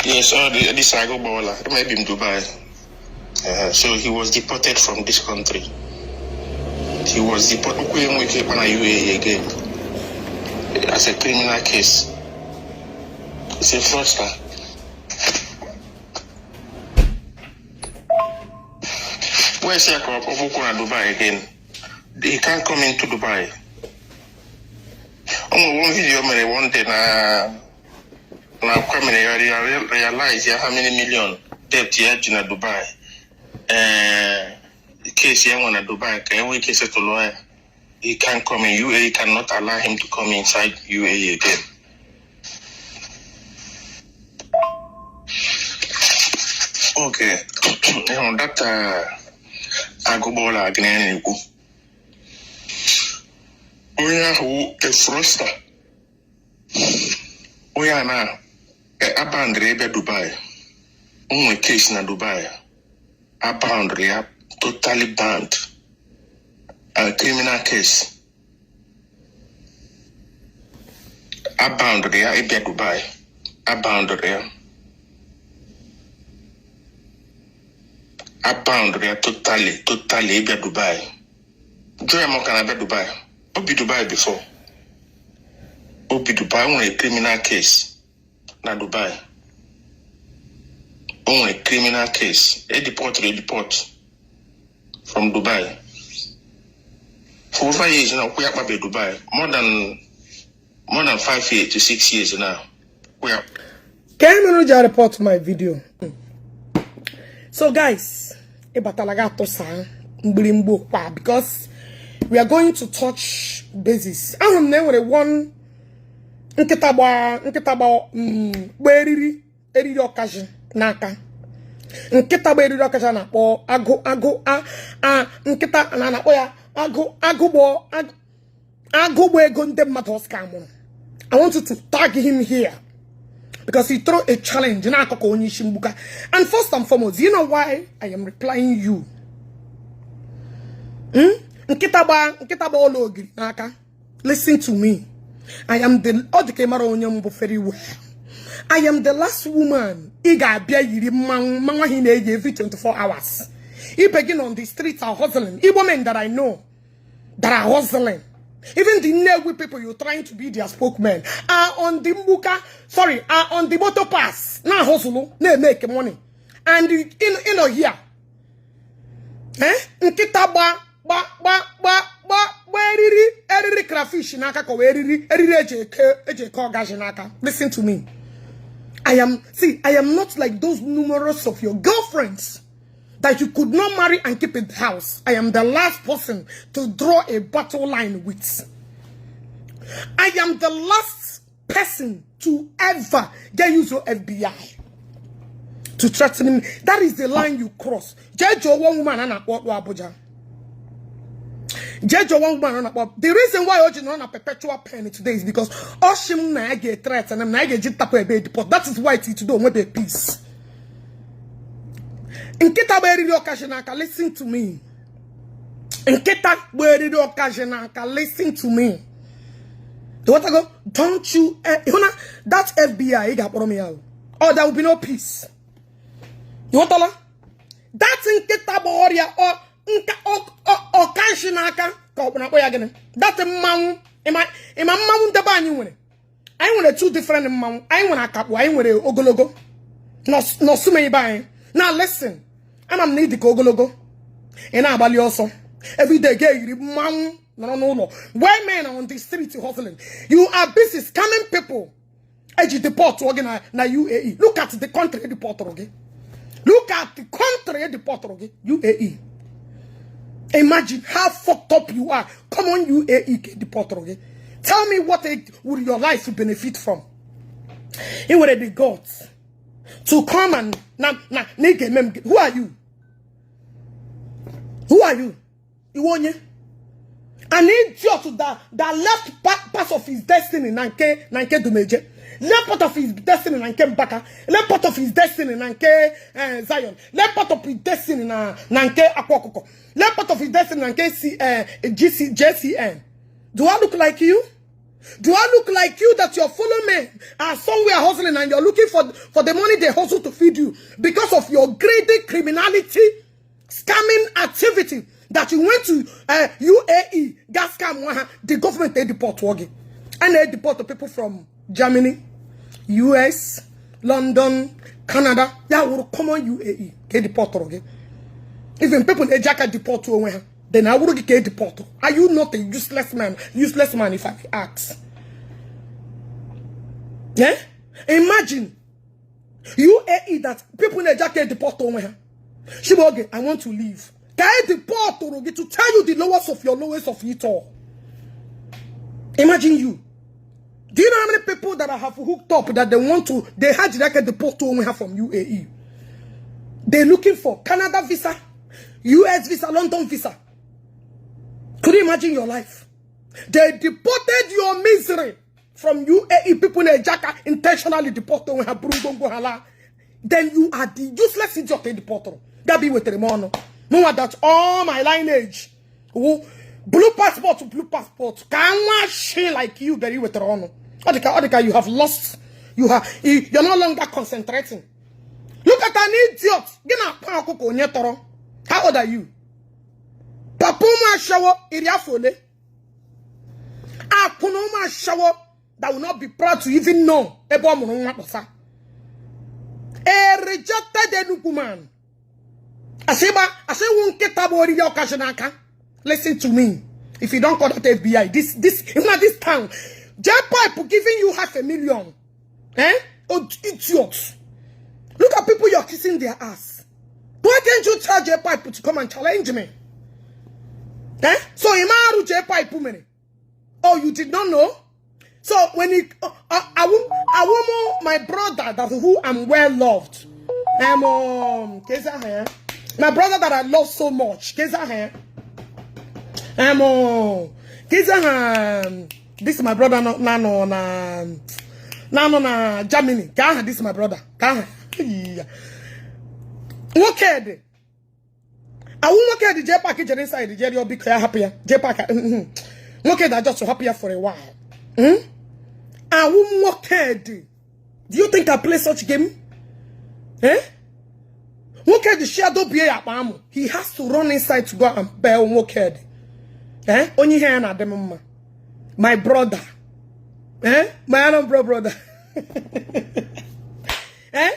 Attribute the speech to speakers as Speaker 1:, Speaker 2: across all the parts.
Speaker 1: Yes, oh, this Agụgbawala. It might be in Dubai. So he was deported from this country. He was deported na UAE again as a criminal case. It's a fraudster. Where is he? Na Dubai again? He can't come into Dubai. O nwere one video mere one day na Kwame ya realize ya how many million debt ya ji na Dubai. Eh, case ya nwe na Dubai ka enwee ike settle ya. He can't come in. UAE cannot allow him to come inside UAE again. Okay. Ịhụrụ that Agụgbọla gịnị na-ekwu? Onye ahụ a fraudster. Onye a na abandịrị ịbịa Dubai. O nwere case na Dubai. Abandịrị ya, totally banned. A criminal case. Abandịrị ya ịbịa Dubai. Abandịrị ya. Abandịrị ya totally, totally ịbịa Dubai. Jụọ ya ma ọ ka na-abịa Dubai. O bi Dubai before. O bi Dubai, o nwere criminal case na Dubai. O nwere criminal case. E deportụrụ deport from Dubai. For over years now, ụkwụ ya akpabe Dubai. More than 5 years to 6 years now. Ụkwụ ya
Speaker 2: Ka e mere ji report my video. So guys, ịbatala ga atụsa mgbịrịmgba kwa because we are going to touch bases. Ahụrụ m na enwere one nkịta gba eriri ọkaji n'aka. Nkịta gba eriri ọkaji a na-akpọ agụ agụ a nkịta na na-akpọ ya agụ agụ gbọ agụ gba ego ndị mmadụ Oscar mụrụ. I want you to tag him here because he throw a challenge na-akọ onye isi mgbuka. And first and foremost, you know why I am replying you? Nkịta gba ọla ogiri n'aka. Listen to me. I am the ọ dị ka ị mara onye mbụ very well. I am the last woman ị ga-abịa yiri mmanwụ mmanwụ ahụ ị na-eyi every 24 hours. Ibe gị on the streets are hustling. Igbo men that I know that are hustling. Even the Nnewi people you're trying to be their spokesman are on the mbuka, sorry, are on the motor pass. Na hustle, na make money. And in here, eh? Nkịta gba gba gba gba gba gba eriri crayfish n'aka ka eriri eji eke ọgaji n'aka. Listen to me. I am see, I am not like those numerous of your girlfriends that you could not marry and keep in the house. I am the last person to draw a battle line with. I am the last person to ever get used to FBI to threaten me. That is the line you cross. Jejo one woman and Abuja. Jejo one woman and the reason why Oji on a perpetual pain today is because Oshim na get threat and na get tapo ebe deport. That is why it today be peace. Nkịta gba eriri ọkaji n'aka, listen to me. Nkịta gba eriri ọkaji n'aka, listen to me. Go, don't you, you know, that FBI ị ga-akpọrọ m ya o. Oh, there will be no peace. You want that nkịta gba ọrịa nka ọkaji n'aka ka ọ na-akpọ ya gịnị? That mmanwụ ịma mmanwụ ndebe anyị nwere. Anyị nwere two different mmanwụ. Anyị nwere akakpụ, anyị nwere ogologo. Nọsụme ibe anyị. Now listen, ama m na ị dị ka ogologo. Ị na-agbalị ọsọ. Everyday ga-eyiri mmanwụ nọrọ n'ụlọ. Where men are on the street hustling. You are busy scamming people. Eji deport gị na UAE. Look at the country deportụrụ gị. Look at the country deportụrụ gị. UAE. Imagine how fucked up you are. Come on, UAE ka deportụrụ gị. Tell me what would your life benefit from? Ị nwere the guts to come and na na ị ga-eme m. Who are you? Who are you? Iwe onye? An idiot that left part of his destiny na nke Dumeje. Left part of his destiny na nke Mbaka. Left part of his destiny na nke Zion. Left part of his destiny na nke Akwa Ọkụkọ. Left part of his destiny na nke C, GC, JCN. Do I look like you? Do I look like you that your fellow men are somewhere hustling and you're looking for the money they hustle to feed you because of your greedy criminality, scamming activity that you went to UAE, gas scam, the government, they deport gị? And they deport the people from Germany, US, London, Canada. Ya wụrụ common UAE ka e deportụrụ gị. Even people na-eji aka deport onwe ha, then awụrụ gị ka e deport. Are you not a useless man? Useless man, if I may ask. Yeah? Imagine UAE that people na-eji aka deport onwe ha. Chiboge, I want to leave. Ka e deportụrụ gị to tell you the lowest of your lowest of it all. Imagine you. Do you know how many people that I have hooked up that they want to, they had to deport onwe ha from UAE? They're looking for Canada visa, US visa, London visa. Could you imagine your life? They deported your misery from UAE. People in Jaka intentionally deport onwe ha buru ngwongwo ha laa. Then you are the useless idiot they deport. That be with the mono. No that all my lineage who blue passport to blue passport. Can she like you very with the honor? Odika, you have lost. You're no longer concentrating. Look at an idiot. Gị na-akpa ọkụkọ onye tọrọ. How old are you? Papa ụmụ ashawo iri afọ ole? Akwụna ụmụ ashawo that will not be proud to even know ebe ọ mụrụ nwa kpọsa. A rejected Enugu man. Asịgba asịwụ nkịta bụ oriri ọkachi n'aka. Listen to me. If you don't call that FBI, this if not this town, J Pipe giving you 500,000. Eh? Oh, idiots. Look at people you're kissing their ass. Why can't you tell J Pipe to come and challenge me? Eh? So Imaru J Pipe many. Oh, you did not know? So when he, I want my brother that who I'm well loved. Keza here. My brother that I love so much. Keza here. Keza this is my brother no na no na na no na Germany. Ka this is my brother. Ka nwoke dị awụ nwoke dị J Park jere inside jere rịọ biko ya hapụ ya. J Park nwoke dị just hapụ ya for a while. Awụ nwoke dị. Do you think I play such game? Eh? Nwoke dị shadow bie ya akpa amụ. He has to run inside to go and bail nwoke dị. Eh? Onye ihe ya na-adị m mma. My brother. Eh? My Anambra brother. Eh?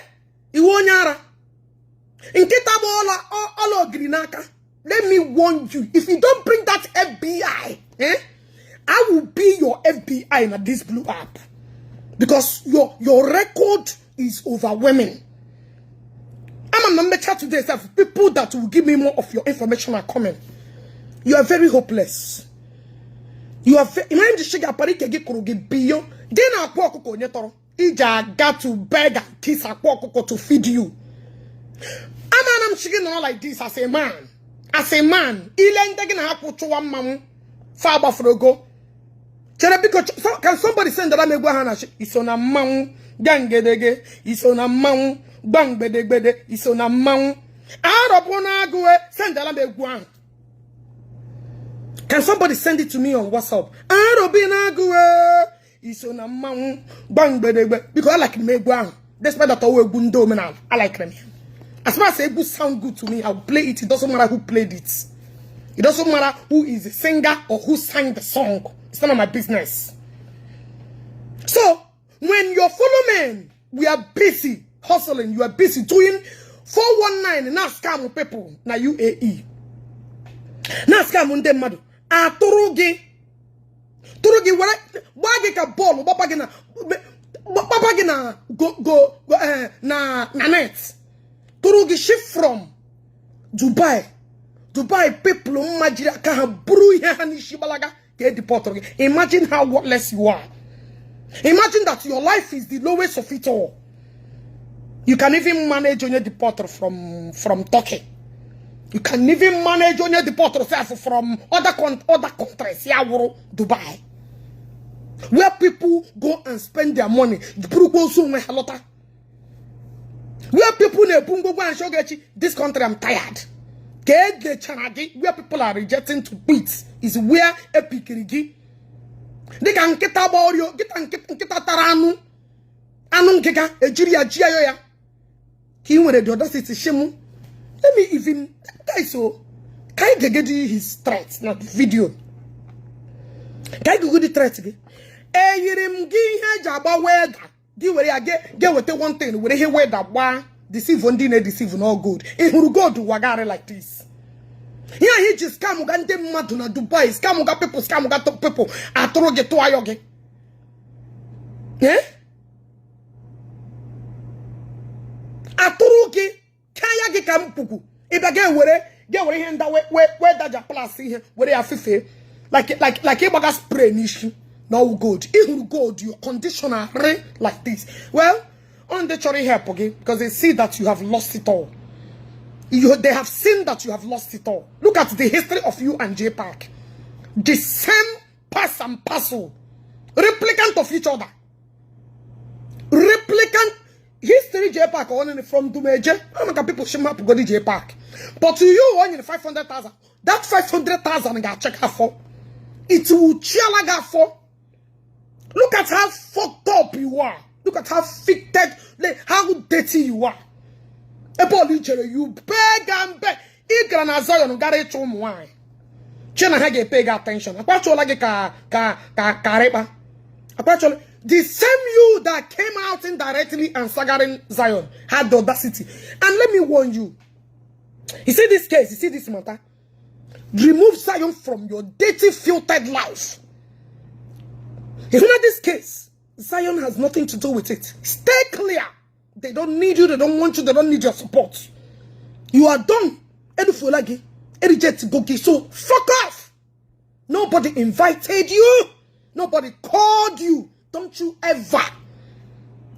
Speaker 2: Iwu onye ara. Nkịta gba ọla ọla ogiri n'aka. Let me warn you. If you don't bring that FBI, eh? I will be your FBI in this blue app. Because your record is overwhelming. I'm a number chat today, self. People that will give me more of your information are coming. You are very hopeless. You are very, imagine the sugar parike gị kụrụ gị biyo. Gị na-akpọ ọkụkọ onye tọrọ. Iji aga to beg and kiss akpọ ọkụkọ to feed you. Amana m chi gị nọrọ like this as a man. As a man, ile ndị gị na-akwụ chụwa mmanwụ fa agbafuru ogo. Chere biko, can somebody send that egwu ha na iso na mmanwụ gangedege, iso na mmanwụ gbamgbedegbede, iso na mmanwụ arọbụ na agụwe, sendala m egwu ahụ. Can somebody send it to me on WhatsApp? Arọbi na agụwe iso na mmanwụ gbamgbedegbe. Because I like m egwu ahụ. Despite that ọwụ egwu ndị omenala, I like them. As far as egwu sound good to me, I will play it. It doesn't matter who played it. It doesn't matter who is the singer or who sang the song. It's none of my business. So, when your fellow men, we are busy hustling, you are busy doing 419 na scam people na UAE. Na scam ndị mmadụ. Atụrụ gị. Tụrụ gị were gbaa gị ka bọọlụ gbaba gị na go go go na net. Tụrụ gị shift from Dubai. Dubai people mma jiri aka ha buru ihe ha n'isi gbalaga ka e deportụrụ gị. Imagine how worthless you are. Imagine that your life is the lowest of it all. You can even manage onye deported from Turkey. You can even manage onye deported self from other countries. Ya wụrụ Dubai. Where people go and spend their money. Burukwa ozu onwe ha lọta. Where people na-ebu ngwongwo and shogechi, this country, I'm tired. Ka edechara gị, where people are rejecting to quit is where epikiri gị. Dịka nkịta gba ọrịa, nkịta tara anụ anụ nkịka ejiri ya ji ya ya ka ị nwere the audacity shim. Let me even, guys, so ka anyị ga-egedi his threat na video, ka anyị ga-egodi threat gị. Eyiri m gị ihe eji agba welder, gị were ya ga-eweta one thing, were ihe welder gbaa, deceive ndị na-edeceive. No gold ị hụrụ, gold wagharị like this. Ihe ahụ iji scam ga ndị mmadụ na Dubai, scam ga people, scam ga people, atụrụ gị tụọ ayọ gị. Eh? Atụrụ gị kaya gị ka m puku ịbịa ga-ewere ihe nda wee daja plus ihe were ya fifee like ịgbaga spray n'isi na ọwụ gold. Ị hụrụ gold, your condition are like this. Well, on ndị chọrọ help gị because they see that you have lost it all. They have seen that you have lost it all. Look at the history of you and J Park, the same pass and parcel, replicant of each other, replicant history. J Park only from Dumeje. I'm like, people should map go J Park, but to you only 500,000. That 500,000 got check her for it will chiala for. Look at how fucked up you are. Look at how fitted, how dirty you are. Ebe ọla ichere, you beg and beg. Ị gara na Zion gara ịchụ ụmụ nwaanyị che na ha ga-epe gị attention. Akpachụọla gị ka rịkpa akpachụọla. The same you that came out indirectly and sagaring Zion had the audacity. And let me warn you, you see this case, you see this matter, remove Zion from your dirty, filtered life. You know this case, Zion has nothing to do with it. Stay clear. They don't need you, they don't want you, they don't need your support. You are done. Edufuola gị, reject go gị, so fuck off. Nobody invited you. Nobody called you. Don't you ever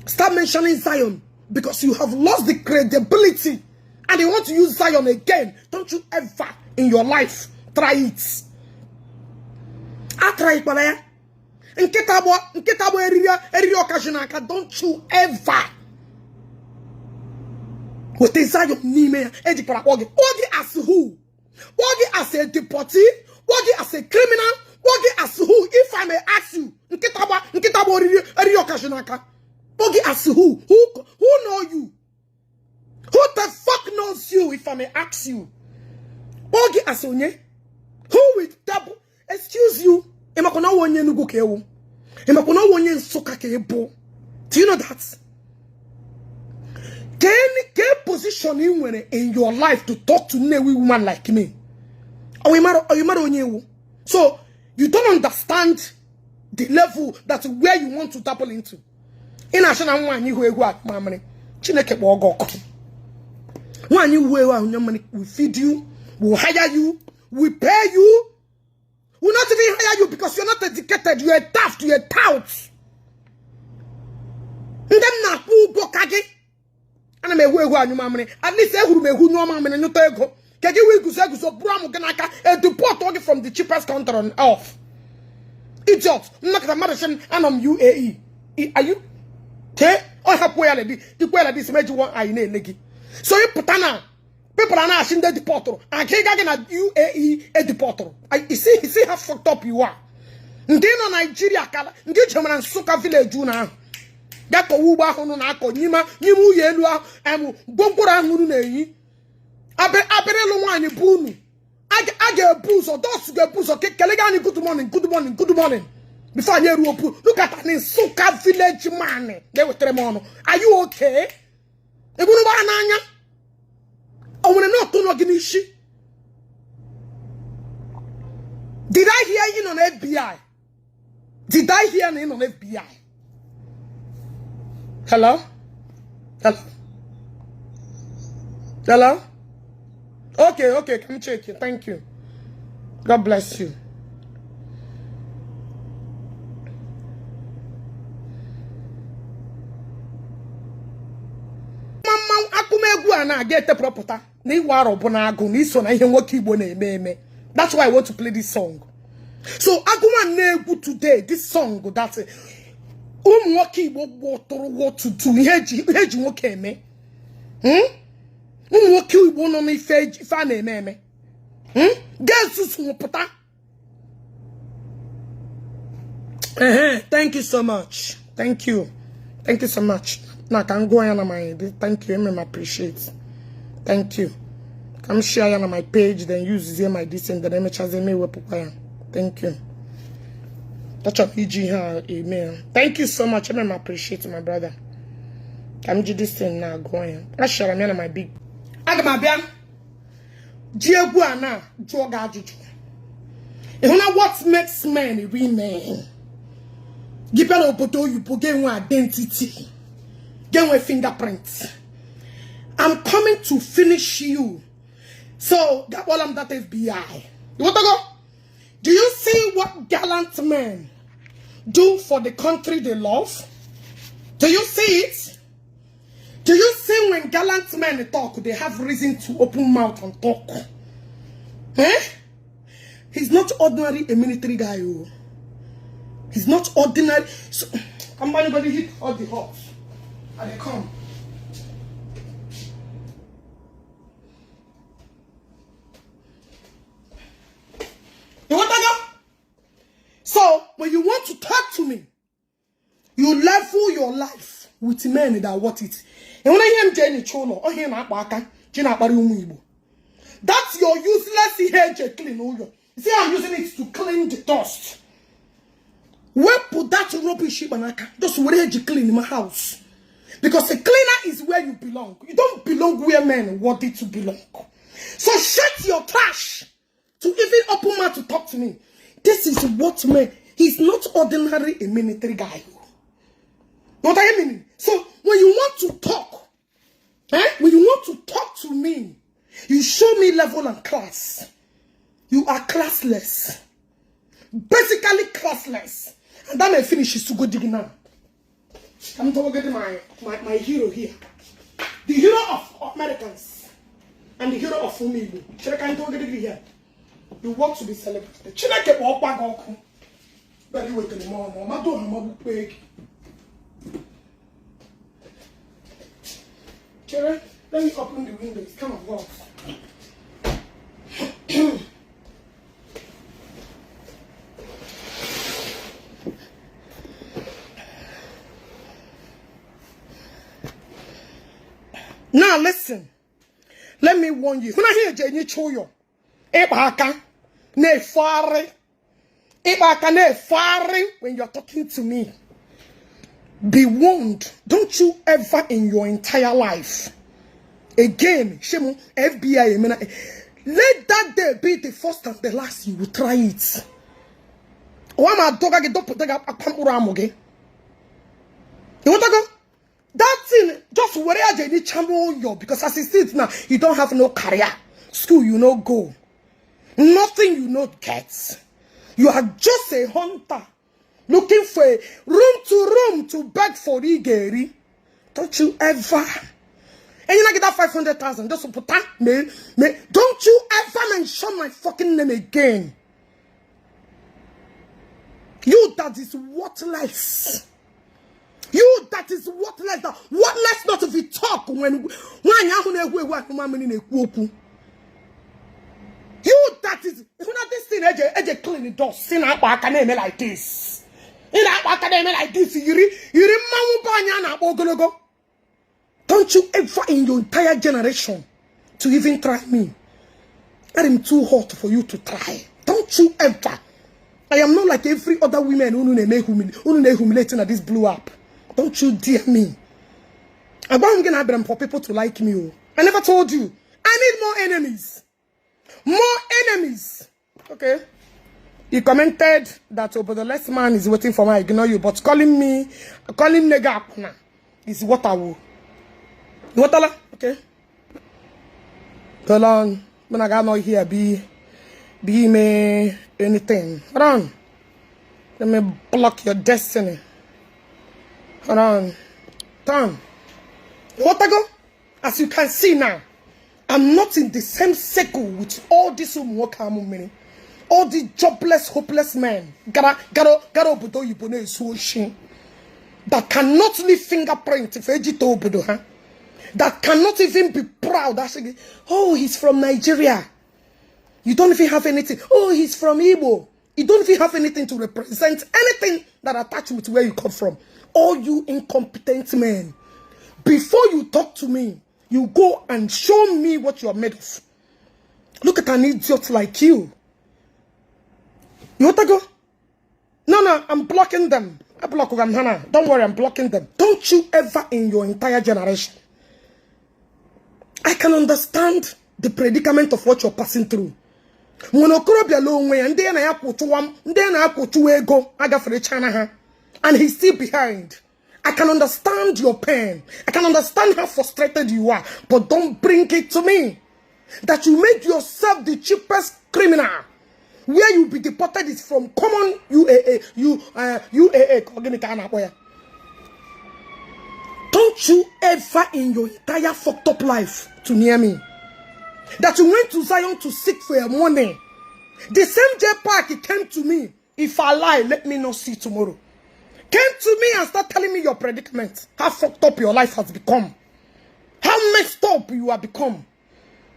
Speaker 2: start mentioning Zion because you have lost the credibility and you want to use Zion again. Don't you ever in your life try it. I try it, but nkịta gba eriri ọkashi n'aka. Don't you ever weta Zion n'ime ya. Ejikwara kpọ gị, kpọọ gị as who? Kpọọ gị as a deportee? Kpọọ gị as a criminal? Kpọọ gị as who, if I may ask you? Nkịta gba eriri ọkashi n'aka, kpọọ gị as who? Who know you? Who the fuck knows you, if I may ask you? Kpọọ gị as onye? Who will double excuse you? Ịmakwa na ọwụ onye Enugu ka ewu, ịmakwa na ọwụ onye Nsụka ka ịbụ. Do you know that? Ke position ị nwere in your life to talk to Nnewi woman like me? Ọ mara onye ewu. So you don't understand the level that where you want to dabble into. Ị na-achọ na nwaanyị ihu egwu mamịrị. Chineke kpọọ gị ọkụ. Nwaanyị ihu egwu ahụ nye mmiri, we feed you, we hire you, we pay you. We not even hire you because you're not educated. You're a daft, you're a tout. Ndị m na-akwụ ụgwọ ka gị. Ana m egwu egwu anyụ mamịrị. At least ehuru m egwu nyụọ mamịrị nyụta ego. Ka gị wee guzo eguzo bụrụ amụ gị n'aka, edeport gị from the cheapest country on earth. Idiot. Nnọkọta mmadụ sị m anọ m UAE. Are you? Tee ọ hapụ ya ledi ikwe ya ledi meji one anyị na-ele gị. So ị pụta na people are na-achị ndị deportụrụ aga ịga gị na UAE edeportụrụ. You see how fucked up you are. Ndị nọ Naijiria kala ndị jemara Nsụka village unu ahụ ga kọwa ugbo ahụ unu na-akọ n'ime ụlọ elu ahụ em gwongworo ahụ unu na-eyi abịrị ịlụ nwaanyị bụ unu a ga-ebu ụzọ dos ga-ebu ụzọ kele gị anyị good morning, good morning, good morning before anyị eruo pu. Look at an Nsụka village man na-ewetara m ọnụ. Are you okay? Eburu gbara n'anya o nwere n'otu nọ gị n'isi. Did I hear you nọ na FBI? Did I hear na ị nọ na FBI? Hello, hello, hello. Okay, come check you. Thank you. God bless you. Mma akụmegwu a na-aga etepụrụpụta na ịwa arọ bụ na agụ na iso na ihe nwoke Igbo na-eme eme. That's why I want to play this song. So agụma na-egwu today, this song that ụmụ nwoke Igbo gbọtụrụ what to do, ihe eji nwoke eme. Ụmụ nwoke Igbo nọ n'ife ife a na-eme eme. Ga-ezuzu pụta. Thank you so much. Thank you. Thank you so much. Na ka m gụọ ya na my, thank you. M appreciate. Thank you. Ka m share ya na my page, then use my this and then emechazie m ewepụkwa ya. Thank you. Achọrọ m iji ihe a eme ya. Thank you so much. M appreciate, my brother. Ka m ji this thing na-agụ ya. Ashara m ya na my big. Aga m abịa ji egwu a na jụọ gị ajụjụ. Ị hụ na what makes men real men? Gị bịa n'obodo oyibo, ga-enwe identity, ga-enwe fingerprint. I'm coming to finish you. So, gakpọla m that FBI. You want to go? Do you see what gallant men do for the country they love? Do you see it? Do you see when gallant men talk, they have reason to open mouth and talk? Eh? He's not ordinary a military guy. Oh. He's not ordinary. So, I'm going to hit all the hot. And they come. You want to go? So, when you want to talk to me, you level your life with men that want it. And when I hear Jenny Cholo, or hear na-akpa ji na-akparị ụmụ Igbo. That's your useless ihe eji clean ụlọ. You see, I'm using it to clean the dust. Wepụ that rubbish ịgba n'aka. Just were eji clean my house. Because a cleaner is where you belong. You don't belong where men want it to belong. So shut your trash to even open mouth to talk to me. This is what men, he's not ordinary a military guy. You know what I mean? So when you want to talk, eh? When you want to talk to me, you show me level and class. You are classless. Basically classless. And that may finish is to go digging now. I'm talking my hero here. The hero of Americans and the hero of ụmụ Igbo. Chineke anyị talking here. You want to be celebrated. Chineke bụ ọkwa gị ọkụ. Bịara iwetara m ọnụ, ọmadụ ọha magbukwe gị. Chere, let me open the window. It's kind of hot. Now listen. Let me warn you. When I hear Jenny Choyo, ịkpa aka na-efegharị, ịkpa aka na-efegharị when you're talking to me. Be warned. Don't you ever in your entire life again, shame FBI, let that day be the first and the last you will try it. Wa ma dọga gị dọpụta gị akwa mkpụrụ amụ gị. You want to go? That thing, just were ya jeni channel your, because as it is now, you don't have no career. School, you no go. Nothing you not get. You are just a hunter looking for a room to room to beg for igeri. Don't you ever. And you not get that 500,000. Just put that me. Don't you ever mention my fucking name again. You that is worthless. You that is worthless. That worthless not if you talk when nwaanyị ahụ na-egwu egwu ahụ mamịrị na-ekwu okwu. You that is, if you not this thing eje eje clean the dust, si na-akpa aka na-eme like this. Ị na-akpa aka na-eme like this, yiri yiri mmanwụ be anyị a na-akpọ ogologo. Don't you ever in your entire generation to even try me. I am too hot for you to try. Don't you ever. I am not like every other woman unu na-eme unu na-humiliate na this blue app. Don't you dare me. Agbaghị m gị na abịara m for people to like me. Oh. I never told you. I need more enemies. More enemies. Okay. You commented that Obodo less man is waiting for me. I ignore you. But calling me, calling nigga akwụna is what I will. You want that? Okay. Hold on. When I got not here, be me anything. Hold on. Let me block your destiny. Hold on. Turn. What I go? As you can see now, I'm not in the same circle with all this ụmụ all the jobless, hopeless men. Gara, gara, gara obodo oyibo na-ezu oshi. That cannot leave fingerprint if ejite obodo ha. That cannot even be proud. Actually, oh, he's from Nigeria. You don't even have anything. Oh, he's from Igbo. You don't even have anything to represent anything that attached with where you come from. All you incompetent men, before you talk to me, you go and show me what you are made of. Look at an idiot like you. You want to go? No, I'm blocking them. I block them, Hannah. Don't worry, I'm blocking them. Don't you ever in your entire generation. I can understand the predicament of what you're passing through. Nwere okorobịa la onwe ya, ndị ya na ya kwụchụwa, ndị ya na-akwụchụwa ego agafere chana ha, and he's still behind. I can understand your pain. I can understand how frustrated you are, but don't bring it to me that you made yourself the cheapest criminal. Where you be deported is from common UAA, UAA ka ọ gịnị ka a na-akpọ ya. Don't you ever in your entire fucked up life to near me. That you went to Zion to seek for your money. The same J Park came to me. If I lie, let me not see tomorrow. Came to me and start telling me your predicament. How fucked up your life has become. How messed up you have become.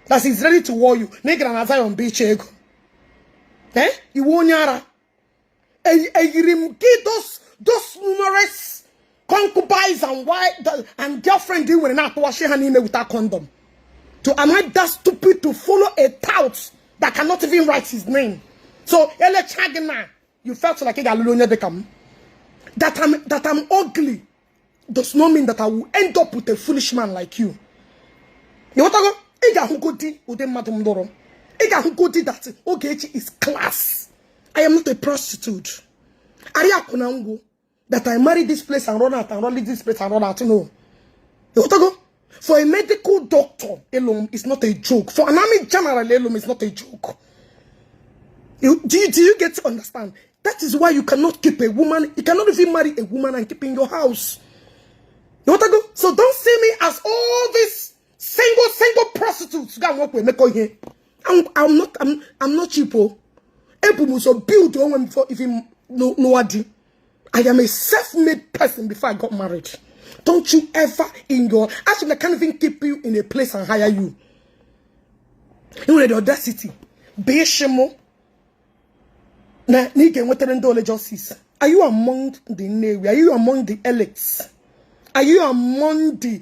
Speaker 2: That he's ready to war you. Nigga na Zion beach ego. Eh? You onye ara. Eyiri m gị those numerous concubines and wife and girlfriend dị nwere na-atụwachi ha n'ime without condom. To am I that stupid to follow a tout that cannot even write his name? So elecha gị na you felt like ị ga-alụrụ onye dịka m. That I'm ugly does not mean that I will end up with a foolish man like you. You want to go? Ị ga-ahụgodi ụdị mmadụ m lụrụ. Ị ga-ahụgodi that Ogechi is class. I am not a prostitute. Ariakwuna ngwu that I marry this place and run out and run this place and run out. No. You want to go? For a medical doctor alone is not a joke. For an army general alone is not a joke. Do you get to understand? That is why you cannot keep a woman. You cannot even marry a woman and keep in your house. You want to go? So don't see me as all these single prostitutes. Go and work with me here. I'm not cheap. Oh. Ebu m so build onwe before even no no adi. I am a self-made person before I got married. Don't you ever in your, actually I can't even keep you in a place and hire you. You know the audacity. Beshemo. Na na ị ga-enwetara ndị ole justice. Are you among the Nnewi? Are you among the elites? Are you among the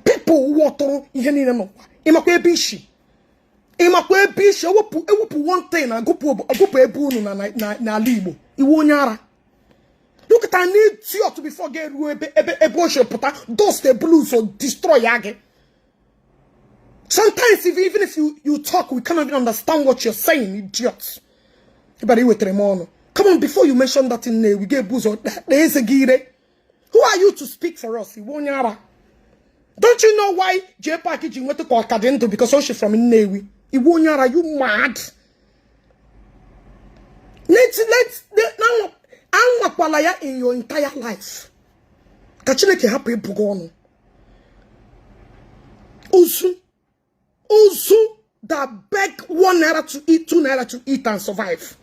Speaker 2: people who wọtụrụ ihe niile n'ụwa? Ịmakwa ebe isi? Ịmakwa ebe isi? Ewepụ one thing na agụpụ ebe unu na n'ala Igbo. Iwu onye ara. Look at an idiot before ga-eruo ebe o siri pụta, dust ebulu ụzọ destroy ya gị. Sometimes even if you talk, we cannot even understand what you're saying, idiot. But iwetere m ọnụ. Come on, before you mention that in there, we get ụzọ na eze gị ire. Who are you to speak for us? Iwu onye ara. Don't you know why J Park ji nweta ka ọka dị ndụ because o shi from Nnewi? Iwu onye ara, you mad? Let now anwakwala ya in your entire life. Ka Chineke hapụ ịbụ gị ọnụ. Ozu, ozu that beg 1 naira to eat, 2 naira to eat and survive.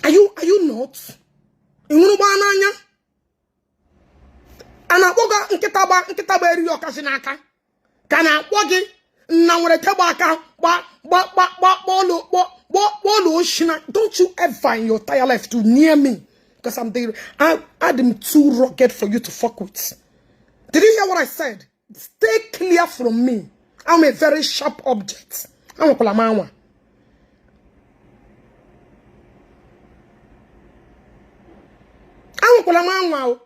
Speaker 2: Are you not? Ị nwụrụ gbaa n'anya? A na-akpọ gị nkịta gba eriri ọkasị n'aka. Ka na-akpọ gị nna nwere tebụl aka gba gba gba gba kpọọlụ kpọọlụ oshina. Don't you ever in your entire life to near me, because I'm too rugged for you to fuck with. Did you hear what I said? Stay clear from me. I'm a very sharp object. Anwakwala m anwa. Anwakwala m anwa o.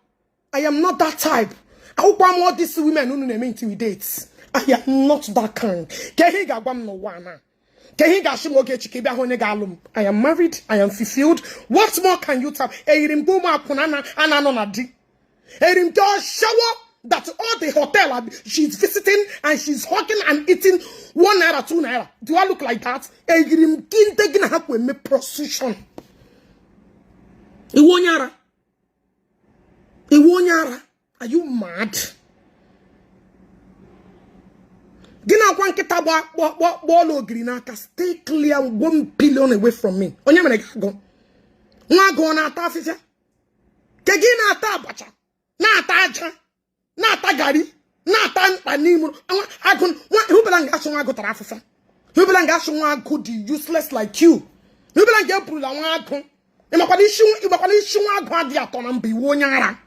Speaker 2: I am not that type. Akwụkwọ m all these women unu na-eme intimidate. I am not that kind. Ka ihe ị ga-agwa m n'ụwa na? Ka ihe ị ga-asị m, Ogechi, ka ị bịa hụ onye ga-alụ m? I am married. I am fulfilled. What more can you tell? Eyiri m gị ụmụ akwụna na a na-anọ na di. Eyiri m gị shower that all the hotel she's visiting and she's hugging and eating 1 naira, 2 naira. Do I look like that? Eyiri m gị ndị gị na ha kwe eme prostitution. Iwu onye ara. Iwu onye ara. Are you mad? Gị na-akwa nkịta gba gba ọla ogiri n'aka. Stay clear 1 billion away from me. Onye mere gị agụ? Nwa agụ ọ na-ata afịfịa? Ke gị na-ata abacha, na-ata aja, na-ata gari, na-ata mkpa n'ime nwa agụ. Nwa hụbela nga asụ nwa agụ tara afịfịa. Hụbela nga asụ nwa agụ dị useless like you. Ịbịala nke eburula nwa agụ. Ịmakwana isi nwa agụ adịghị atọ na mba. Iwu onye ara.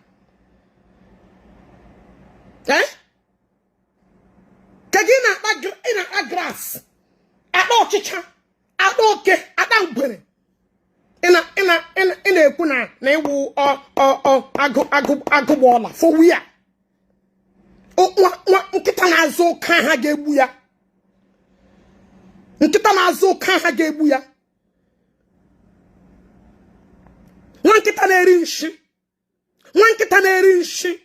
Speaker 2: Eh? Ka gị na-akpa, ị na-akpa grass, akpa ọchịcha, akpa oke, akpa ngwere. Ị na-ekwu na ịwụ ọ agụ agụ agụ gba ọla for where? Nwa nkịta na-azụ oke aha ga-egbu ya. Nkịta na-azụ oke aha ga-egbu ya. Nwa nkịta na-eri nshi. Nwa nkịta na-eri nshi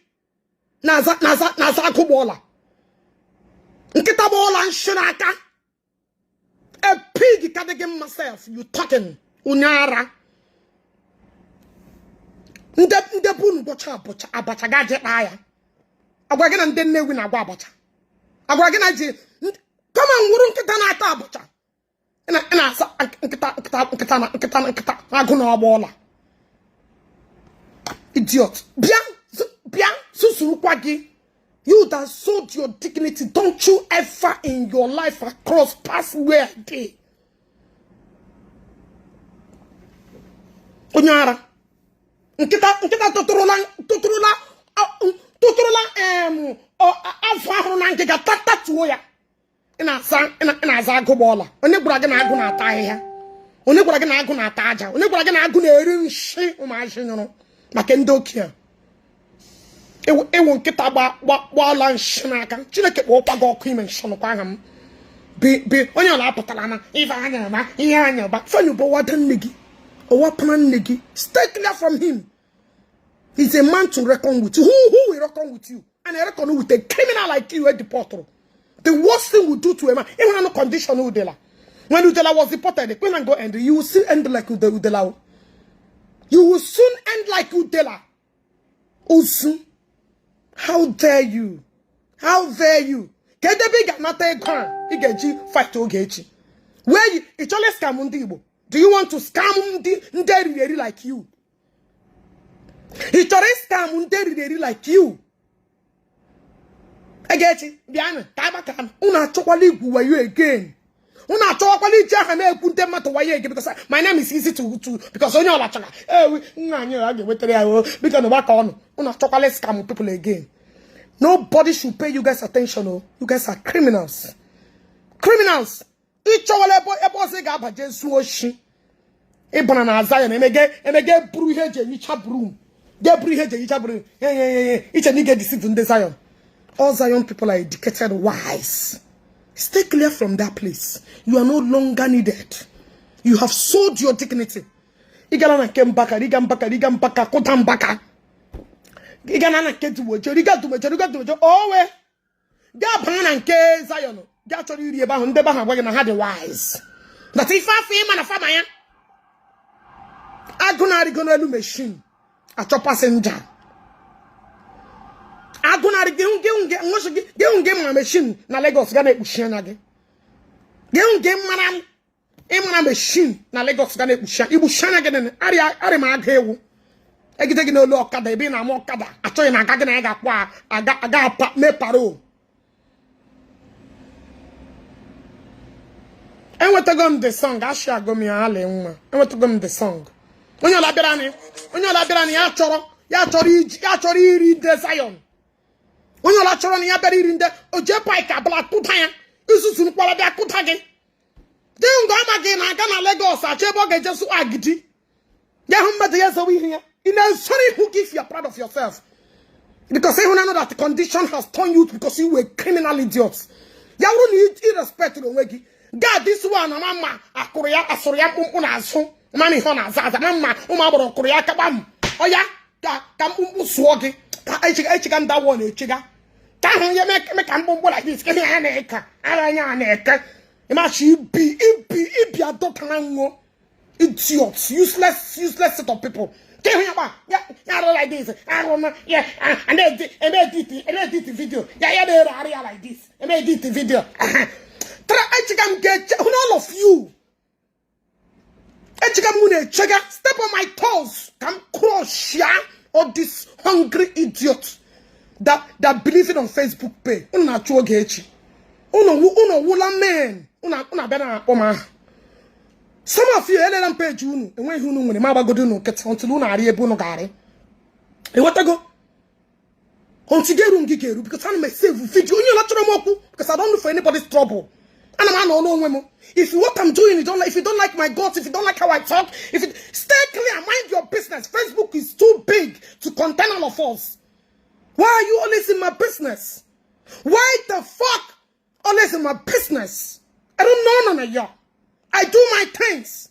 Speaker 2: na-aza agụ gba ọla. Nkịta gba ọla nshi n'aka. A pig ka dị gị mma self. You talking, onye ara. Ndị bụ unu gwọcha abacha, abacha gaje kpaa ya. Agwa gị na ndị Nnewi na-agwa abacha. Agwa gị na ji kama nwụrụ nkịta na-ata abacha. Ị na-asa nkịta nkịta nkịta na nkịta na nkịta agụ na ọgba ọla. Idiot. Bịa bịa susurukwa gị. You that sold your dignity, don't you ever in your life across pass where I dey. Onye ara. Nkịta nkịta tụtụrụla tụtụrụla tụtụrụla azụ ahụrụ na ngịga tatatuo ya. Ị na-aza agụ gba ọla. Onye gwara gị na agụ na-ata ahịhịa? Onye gwara gị na agụ na-ata aja? Onye gwara gị na agụ na-eri nshi ụmụazị nyụrụ maka ndị okenye? Ịwụ nkịta gbaala nshi n'aka. Chineke kpọọkwa gị ọkụ ime nshi nụkwa aha m. Bi onye ọla apụtara na ife anya ọba ihe anya ọba. Ifeanyi bụ ọwa nne gị, ọwa pana nne gị. Stay clear from him. He's a man to reckon with. Who will reckon with you? And I reckon with a criminal like you, deported. The worst thing we do to a man, even no condition Udela. When Udela was deported, when and go end, you will soon end like Udela. You will soon end like Udela. Ozu. How dare you? How dare you? Kedu ebe ị ga-anata ego a ị ga-eji fight Ogechi? Where you, ị chọrọ scam ndị Igbo? Do you want to scam ndị eriri eri like you? Ị chọrọ scam ndị eriri eri like you? Egechi, bịanụ ka agbaka unu. Achọkwala igwu wayo again. Unu achọwakwala iji aha na-ekwu ndị mmadụ wayo again, because my name is easy to because onye ọla chọrọ ewi nna anyị a ga-enwetara ya o. Biko na gbakọ ọnụ. Unu achọkwala scam people again. Nobody should pay you guys attention. Oh, you guys are criminals, criminals. Ịchọwala ebe ọzọ ị ga-abaje zuo oshi. Ịbara na Zion, emege buru ihe eji ehicha broom, ge buru ihe eji ehicha broom. Iche na ị ga-edeceive ndị Zion. All Zion people are educated, wise. Stay clear from that place. You are no longer needed. You have sold your dignity. Ị gara na nke Mbaka, riga Mbaka, riga Mbaka, kụta Mbaka. Ị gara na nke Dumoje, riga Dumoje, riga Dumoje, owe gaa baa na nke Zion. Gaa chọrọ iri ebe ahụ, ndị ebe ahụ agwa gị na ha dị wise, that ife afọ ịma na fama ya. Agụ na-arịgo n'elu machine achọ passenger. Agụ na-arị gị gị gị ma machine na Lagos ga na-ekpuchi anya gị. Gị gị mara ịmara machine na Lagos ga na-ekpuchi igbuchi anya gị. Arịa m agụ ewu egide gị n'olu ọkada ebe ị na-ama ọkada achọghị na aga gị na ya ga-akpọ aga aga apa mee parole. Enwetago m the song. Ashi agụ m ya alị nwa. Enwetago m the song. Onye ọla bịara anyị, onye ọla bịara anyị, ya chọrọ iji ya chọrọ iri ndị Zion. Onye ọla chọrọ na ya bịara iri ndị oje pike abụla kụta ya izuzu nkwara bịa kụta gị dị nga ọma gị na-aga na Lagos achọ ebe ọ ga-eje sụ agidi ya hụ mmadụ ya ezowe ihu ya. Ị na-ezoro ihu gị if you are proud of yourself, because ịhụnanya that condition has turned you, because you were criminal idiots. Ya bụrụ na ị respect onwe gị, gaa this one ama mma akụrụ ya asụrụ ya mkpụmkpụ n'azụ mana ihe ọ na-aza aza ma mma ụmụ agbọrọ kụrụ ya aka gbam ọya ka mkpụmkpụ sụọ gị ka echiga ndawọ na-echiga ka ahụ ya eme ka mkpụmkpụ like this ka ihe ya na-eke ara anya na-eke ịmachi ibi ibi ibi adọtara nwụọ. Idiots, useless, useless set of people. Ka ịhụ ya gba ya ya arụ like this arụ na ya eme edit video ya ya na-ere arụ ya like this eme edit video. Tara echiga m ga-eche hụ all of you. Echiga m na-echega step on my toes ka m crush ya, all these hungry idiots that believing on Facebook pay. Unu na-achụ oge echi. Unu wụla men. Unu abịa na akpọ m aha. Some of you, elela m page unu, enweghị unu nwere, ma agbagodo unu nkịtị until unu arị ebe unu ga-arị. Ịghọtago? Until ga-eru ngị ga-eru, because ana m save video onye ọla chọrọ m okwu, because I don't look for anybody's trouble. Ana m anọ n'onwe m. If you what I'm doing, you don't like, if you don't like my guts, if you don't like how I talk, if you stay clear, mind your business. Facebook is too big to contain all of us. Why are you always in my business? Why the fuck always in my business? I don't know none of y'all. I do my things.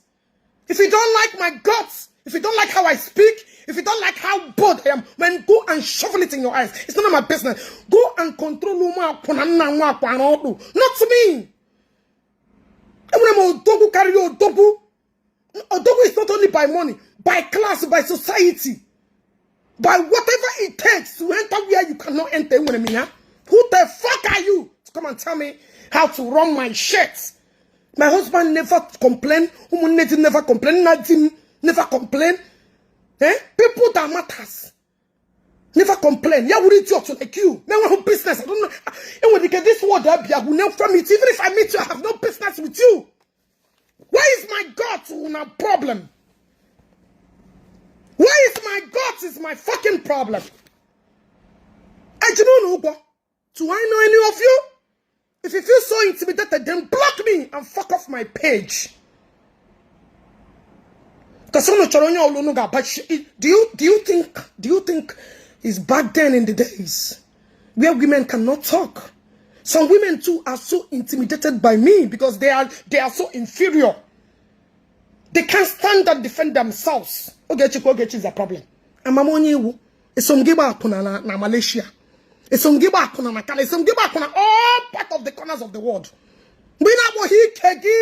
Speaker 2: If you don't like my guts, if you don't like how I speak, if you don't like how bold I am, man, go and shovel it in your eyes. It's none of my business. Go and control. Not me. Enwere m odogwu karịrị odogwu. Odogwu is not only by money, by class, by society, by whatever it takes to enter where you cannot enter. Enwere m ya. Who the fuck are you to come and tell me how to run my shit? My husband never complain. Ụmụnne di m never complain. Nna di m never complain. Eh? People that matters never complain. Ya wuru idiot like you. Me nwe business. I don't know. Enwere ike this word abịa will never meet. Even if I meet you, I have no business with you. Why is my gut una problem? Why is my gut is my fucking problem? Ejim unu ụgwọ? Do I know any of you? If you feel so intimidated, then block me and fuck off my page. Because unu chọrọ onye ọlụ unu ga-abachi. Do you think it's back then in the days where women cannot talk? Some women too are so intimidated by me because they are so inferior. They can't stand and defend themselves. Ogechi, Ogechi is a problem. Amam onye iwu. Eso m gị gba akwụna na Malaysia. Eso m gị gba akwụna na Canada. Eso m gị gba akwụna all part of the corners of the world. Mgbe ị na-akpọghị ike gị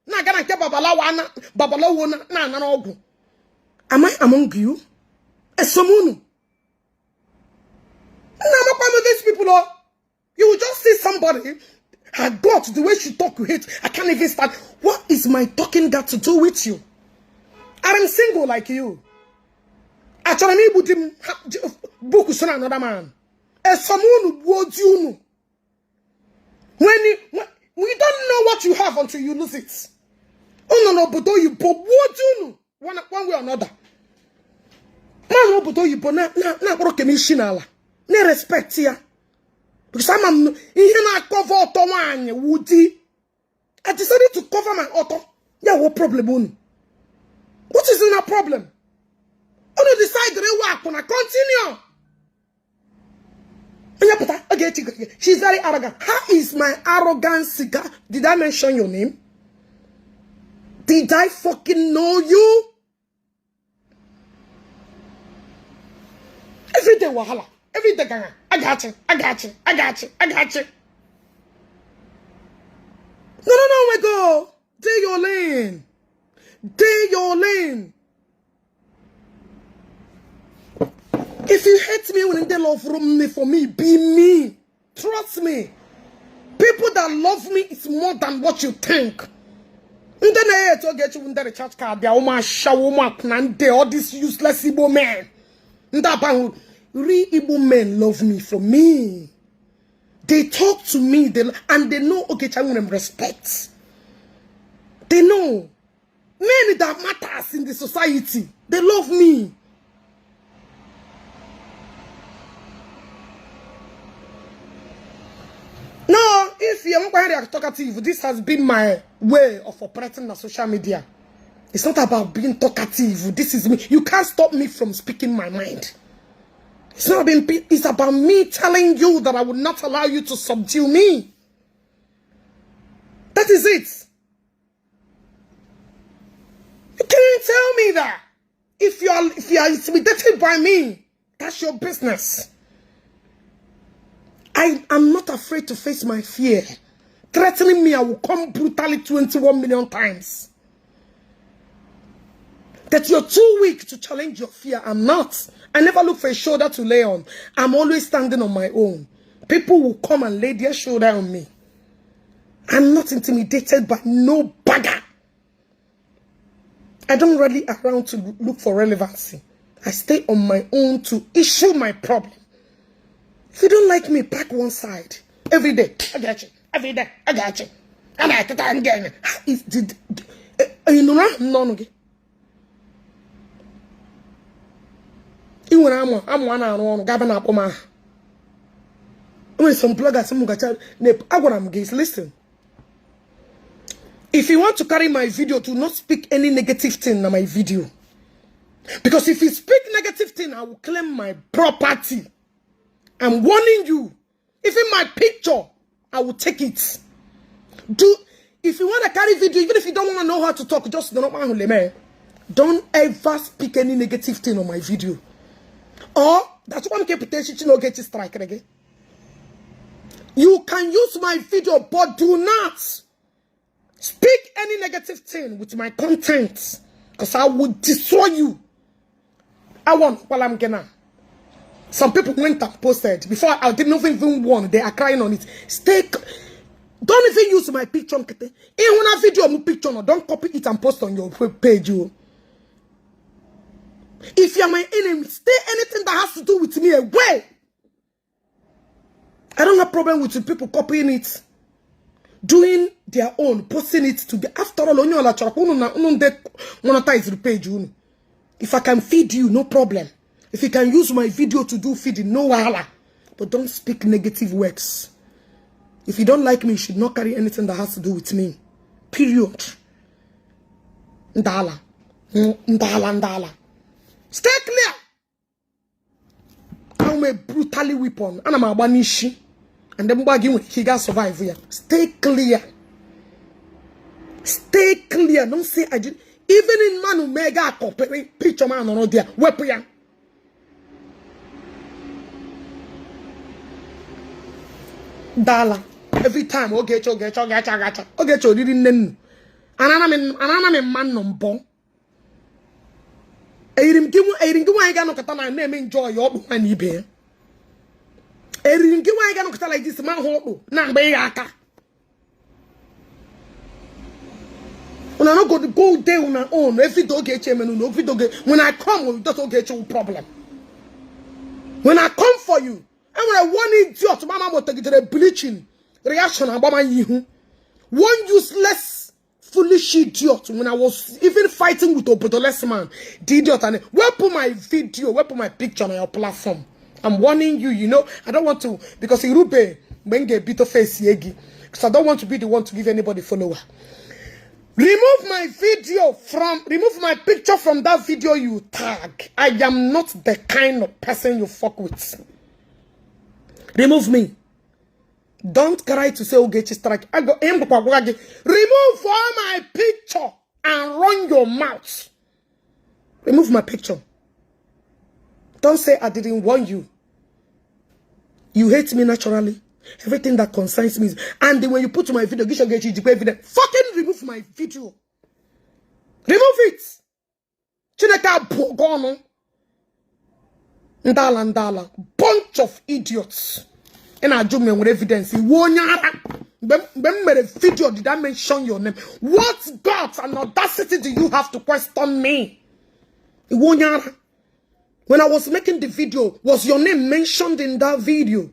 Speaker 2: na-aga na nke babalawo na babalawo na-anara ọgwụ. Am I among you? Eso m unu. Nna amakwa m these people, oh. You will just see somebody, her gut, the way she talk, you hate. I can't even stand. What is my talking got to do with you? I'm single like you. Achọrọ m igbu di m book so na another man. Eso m unu gbuo di unu. When we don't know what you have until you lose it. Unu n'obodo oyibo gbuo di unu one way or another. Man obodo oyibo na-akpọrọ kem isi n'ala na-respect ya. Because ama m ihe na-acover ọtọ nwaanyị wụ di. I decided to cover my ọtọ. Ya wụ problem unu. What is in a problem? Unu decide ịwa akwụna, continue. Onye pụta Ogechi, she's very arrogant. How is my arrogance? Did I mention your name? Did I fucking know you? Every day wahala. Every day ganga. I got you. I got you. I got you. I got you. No, no, no, we go. Do your lane. Do your lane. If you hate me when they love me for me, be me. Trust me. People that love me is more than what you think. Ndị na-eto Ogechi, ndị recharge card ya, ụmụ ashawo, ụmụ akwụna, ndị all these useless Igbo men. Ndị abaghị real Igbo men love me for me. They talk to me and they know Ogechi nwere m respect. They know. Men that matters in the society, they love me. No, if you are talkative, this has been my way of operating on social media. It's not about being talkative. This is me. You can't stop me from speaking my mind. It's not being, it's about me telling you that I will not allow you to subdue me. That is it. You can't tell me that. If you are intimidated by me, that's your business. I am not afraid to face my fear. Threatening me, I will come brutally 21 million times. That you're too weak to challenge your fear. I'm not. I never look for a shoulder to lay on. I'm always standing on my own. People will come and lay their shoulder on me. I'm not intimidated by no bagger. I don't rally around to look for relevancy. I stay on my own to issue my problem. If you don't like me, pack one side. Every day, I got you. Every day, I got you. And I can't get it. Ị nụrụ aha m n'ọnụ gị? Ị nwere amụ amụ a na-arụ ọrụ gaba na-akpọ m aha. Enwere some bloggers m gacha. Agwara m gị, listen, if you want to carry my video, to not speak any negative thing na my video, because if you speak negative thing, I will claim my property. I'm warning you. Even my picture, I will take it. Do if you want to carry video, even if you don't want to know how to talk, just don't, don't ever speak any negative thing on my video. Or that's why I'm keeping Ogechi strike again. You can use my video, but do not speak any negative thing with my content, because I will destroy you. I want while I'm gonna. Some people went and posted before I didn't even warn. They are crying on it. Stay. Don't even use my picture. Even a video my picture, no, don't copy it and post on your page. You. If you are my enemy, stay anything that has to do with me away. I don't have problem with people copying it, doing their own, posting it to the. After all, onye ọla chọrọ ka unu na unu ndị monetize the page unu. If I can feed you, no problem. If you can use my video to do feeding, no wahala. But don't speak negative words. If you don't like me, you should not carry anything that has to do with me. Period. Ndala. Ndala, ndala. Stay clear. I'm a brutally weapon. Ana m agba n'isi. And then mgba gị nwere ike ga survive ya. Stay clear. Stay clear. Don't say I did. Even in manu mega copy picture man nọrọ there. Wepụ ya. Dala. Every time Ogechi, Ogechi, Ogechi, Ogechi, Ogechi oriri nne nnu. Anana m mma nnọ mbọ. Eyiri m gị nwaanyị ga-anọkọta na na-eme enjoy ọkpụ nwaanyị ibe ya. Eriri m gị nwaanyị ga-anọkọta like this ma hụ ọkpụ na-agba ya aka. Una no go go there una own. Every dog Ogechi emenu no every dog. When I come, that's Ogechi problem. When I come for you, and when I one idiot, mama mo tegidere bleaching reaction agbama ihu. One useless, foolish idiot. When I was even fighting with Obodoless man, the idiot, and where put my video, where put my picture on your platform? I'm warning you, you know, I don't want to, because Irube when get bit of face yegi, because I don't want to be the one to give anybody follower. Remove my video from, remove my picture from that video you tag. I am not the kind of person you fuck with. Remove me. Don't cry to say Ogechi strike. I go remove all my picture and run your mouth. Remove my picture. Don't say I didn't warn you. You hate me naturally. Everything that concerns me is, and when you put my video, fucking remove my video. Remove it. Chineke abụọ. Ndala ndala. Bunch of idiots. And I do me with evidence. Mgbe m mere video, did I mention your name? What guts and audacity do you have to question me? When I was making the video, was your name mentioned in that video?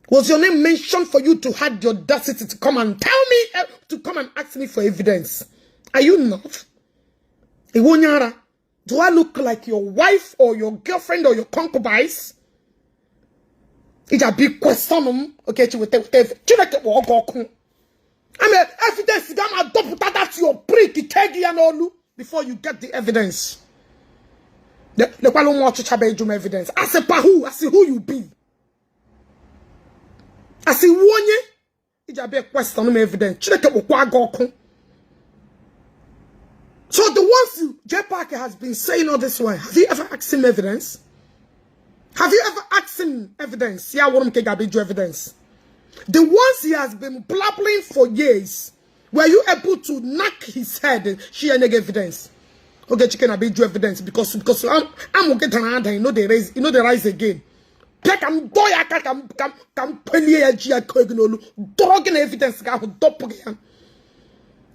Speaker 2: Was your name mentioned for you to have the audacity to come and tell me, to come and ask me for evidence? Are you not? Do I look like your wife or your girlfriend or your concubines? It's a big question. Okay, I mean, evidence. That's your prick. Before you get the evidence. The evidence. I say, who? I say, who you be? I say, one. It's a big question. Evidence. So the ones you, J Parker has been saying all this while, have you ever asked him evidence? Have you ever asked him evidence? Yeah, what evidence. The ones he has been blabbling for years, were you able to knock his head and share any evidence? Okay, chicken, I be evidence because I'm getting around, you know they raise, you know they rise again. Pick am doya kam kam kam dog evidence.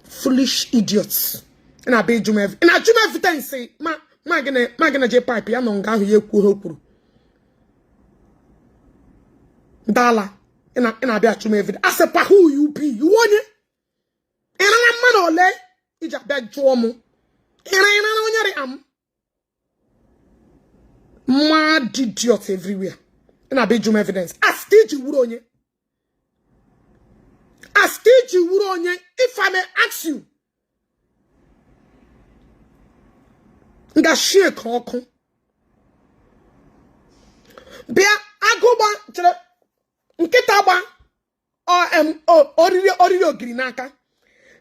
Speaker 2: Foolish idiots. And I be you and I do evidence ma ma gonna J pipe ya no nga hu ekwu ho kwuru. Dala and I be achum evidence. I say pa who you be? You want it? And I'm man ole. Iji abịa jụọ m. Ịra ịra na onye rịa m. Mad idiot everywhere. Ị na-abịa ịjụ m evidence. As ka iji wuru onye. As ka iji wuru onye, if I may ask you. Nga shie ka ọkụ. Bịa agụgba chere nkịta gba oriri oriri ogiri n'aka.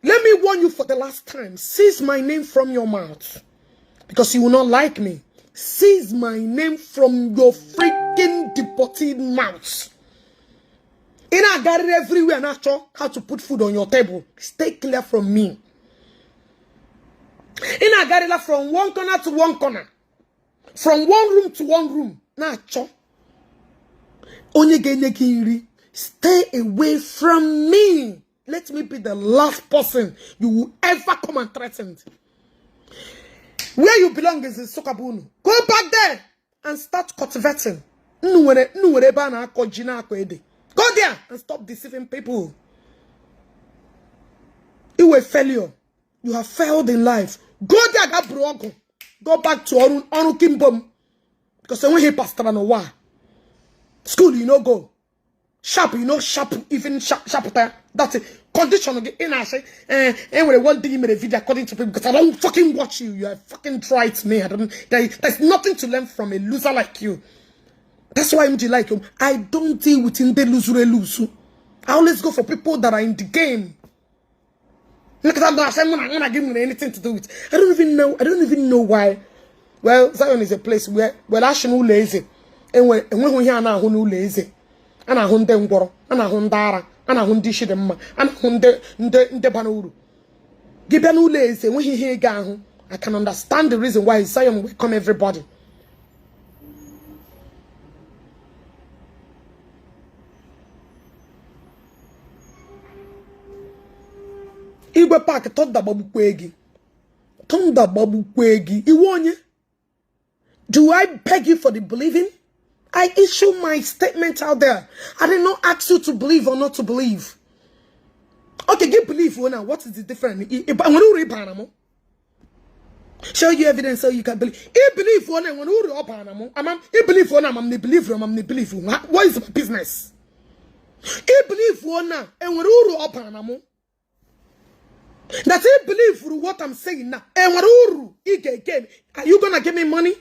Speaker 2: Let me warn you for the last time. Seize my name from your mouth. Because you will not like me. Seize my name from your freaking deported mouth. In a garden everywhere, not sure how to put food on your table. Stay clear from me. In a garden from one corner to one corner. From one room to one room. Na-achọ onye ga-enye gị nri. Stay away from me. Let me be the last person you will ever come and threaten. Where you belong is in Sokabunu. Go back there and start cultivating. Nnu nwere ebe a na-akọ ji, na-akọ ede. Go there and stop deceiving people. You a failure. You have failed in life. Go there, ga buru ọgụ. Go back to ọrụ ọrụ kimbom. Because enweghị pastara n'ụwa. School you no go. Sharp you no sharp, even sharp sharp. That's it. Condition gị ị na-asị eh enwere one thing you mere video according to people, because I don't fucking watch you. You are fucking dry to me. I don't there's nothing to learn from a loser like you. That's why MG like you. I don't deal with ndị losuru elusu. I always go for people that are in the game. Look at that. I'm not gonna give me anything to do with. I don't even know. I don't even know why. Well, Zion is a place where, well, asị n'ụlọ eze. Enwe enweghị ihe a na-ahụ n'ụlọ eze. A na-ahụ ndị ngwọrọ, a na-ahụ ndị ara, a na-ahụ ndị isi dị mma, a na-ahụ ndị ndị ndị bara uru. Gị bịa n'ụlọ eze, enweghị ihe ị ga-ahụ. I can understand the reason why Zion welcome everybody. Igwe Park, thunder gbagbukwe gị. Thunder gbagbukwe gị. Iwu onye? Do I beg you for the believing? I issue my statement out there. I did not ask you to believe or not to believe. Okay, give believe now. What is the difference? Show you evidence so you can believe. I believe one and when I believe one, I'm the believe I'm the believe. What is my business? I believe one and when that I believe what I'm saying now. And when again, are you gonna give me money?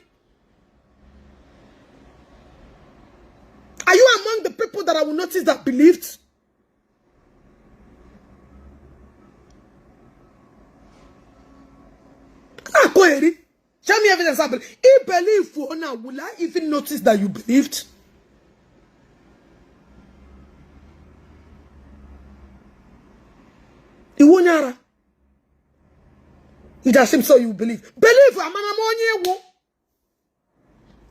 Speaker 2: Are you among the people that I will notice that believed? Ah, Koeri. Show me evidence. I believe. If believe for now, will I even notice that you believed? Iwu onye ara. You just seem so you believe. Believe, amana m onye ewu.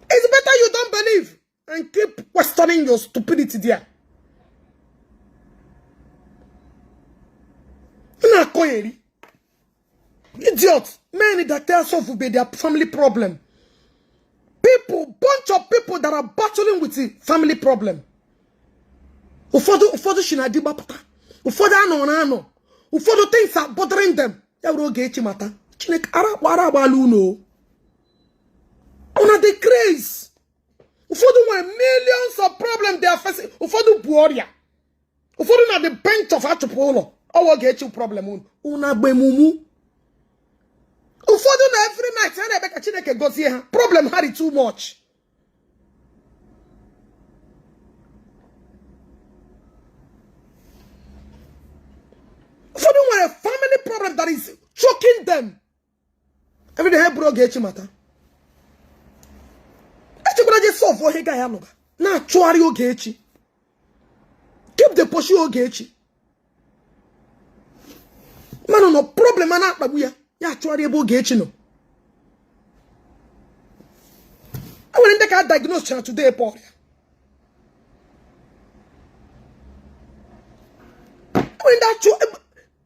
Speaker 2: It's better you don't believe and keep questioning your stupidity there. Na eri. Idiot. Men that tell solve will be their family problem. People, bunch of people that are battling with the family problem. Ụfọdụ ụfọdụ si na di gbapụta. Ụfọdụ anọ na anọ. Ụfọdụ things are bothering them. Ya were Ogechi mata. Chineke ara ara agbala unu o. Una dey craze. Ụfọdụ nwere millions of problems they are facing. Ụfọdụ bụ ọrịa. Ụfọdụ na the bench of achụpụ ụlọ. Ọwa Ogechi problem unu. Unu agba emumu. Ụfọdụ na every night ha na-ebe ka Chineke gọzie ha. Problem ha dị too much. Ụfọdụ nwere family problem that is choking them. Every day ha bụrụ Ogechi mata. Echekwara je solve ihe ga ya nụga. Na-achụgharị Ogechi. Keep the pursue Ogechi. Mmanụ nọ problem a na-akpagbu ya. Ya achụgharị ebe Ogechi nọ. E nwere ndị ka diagnose na today bụ ọrịa. E nwere ndị achụ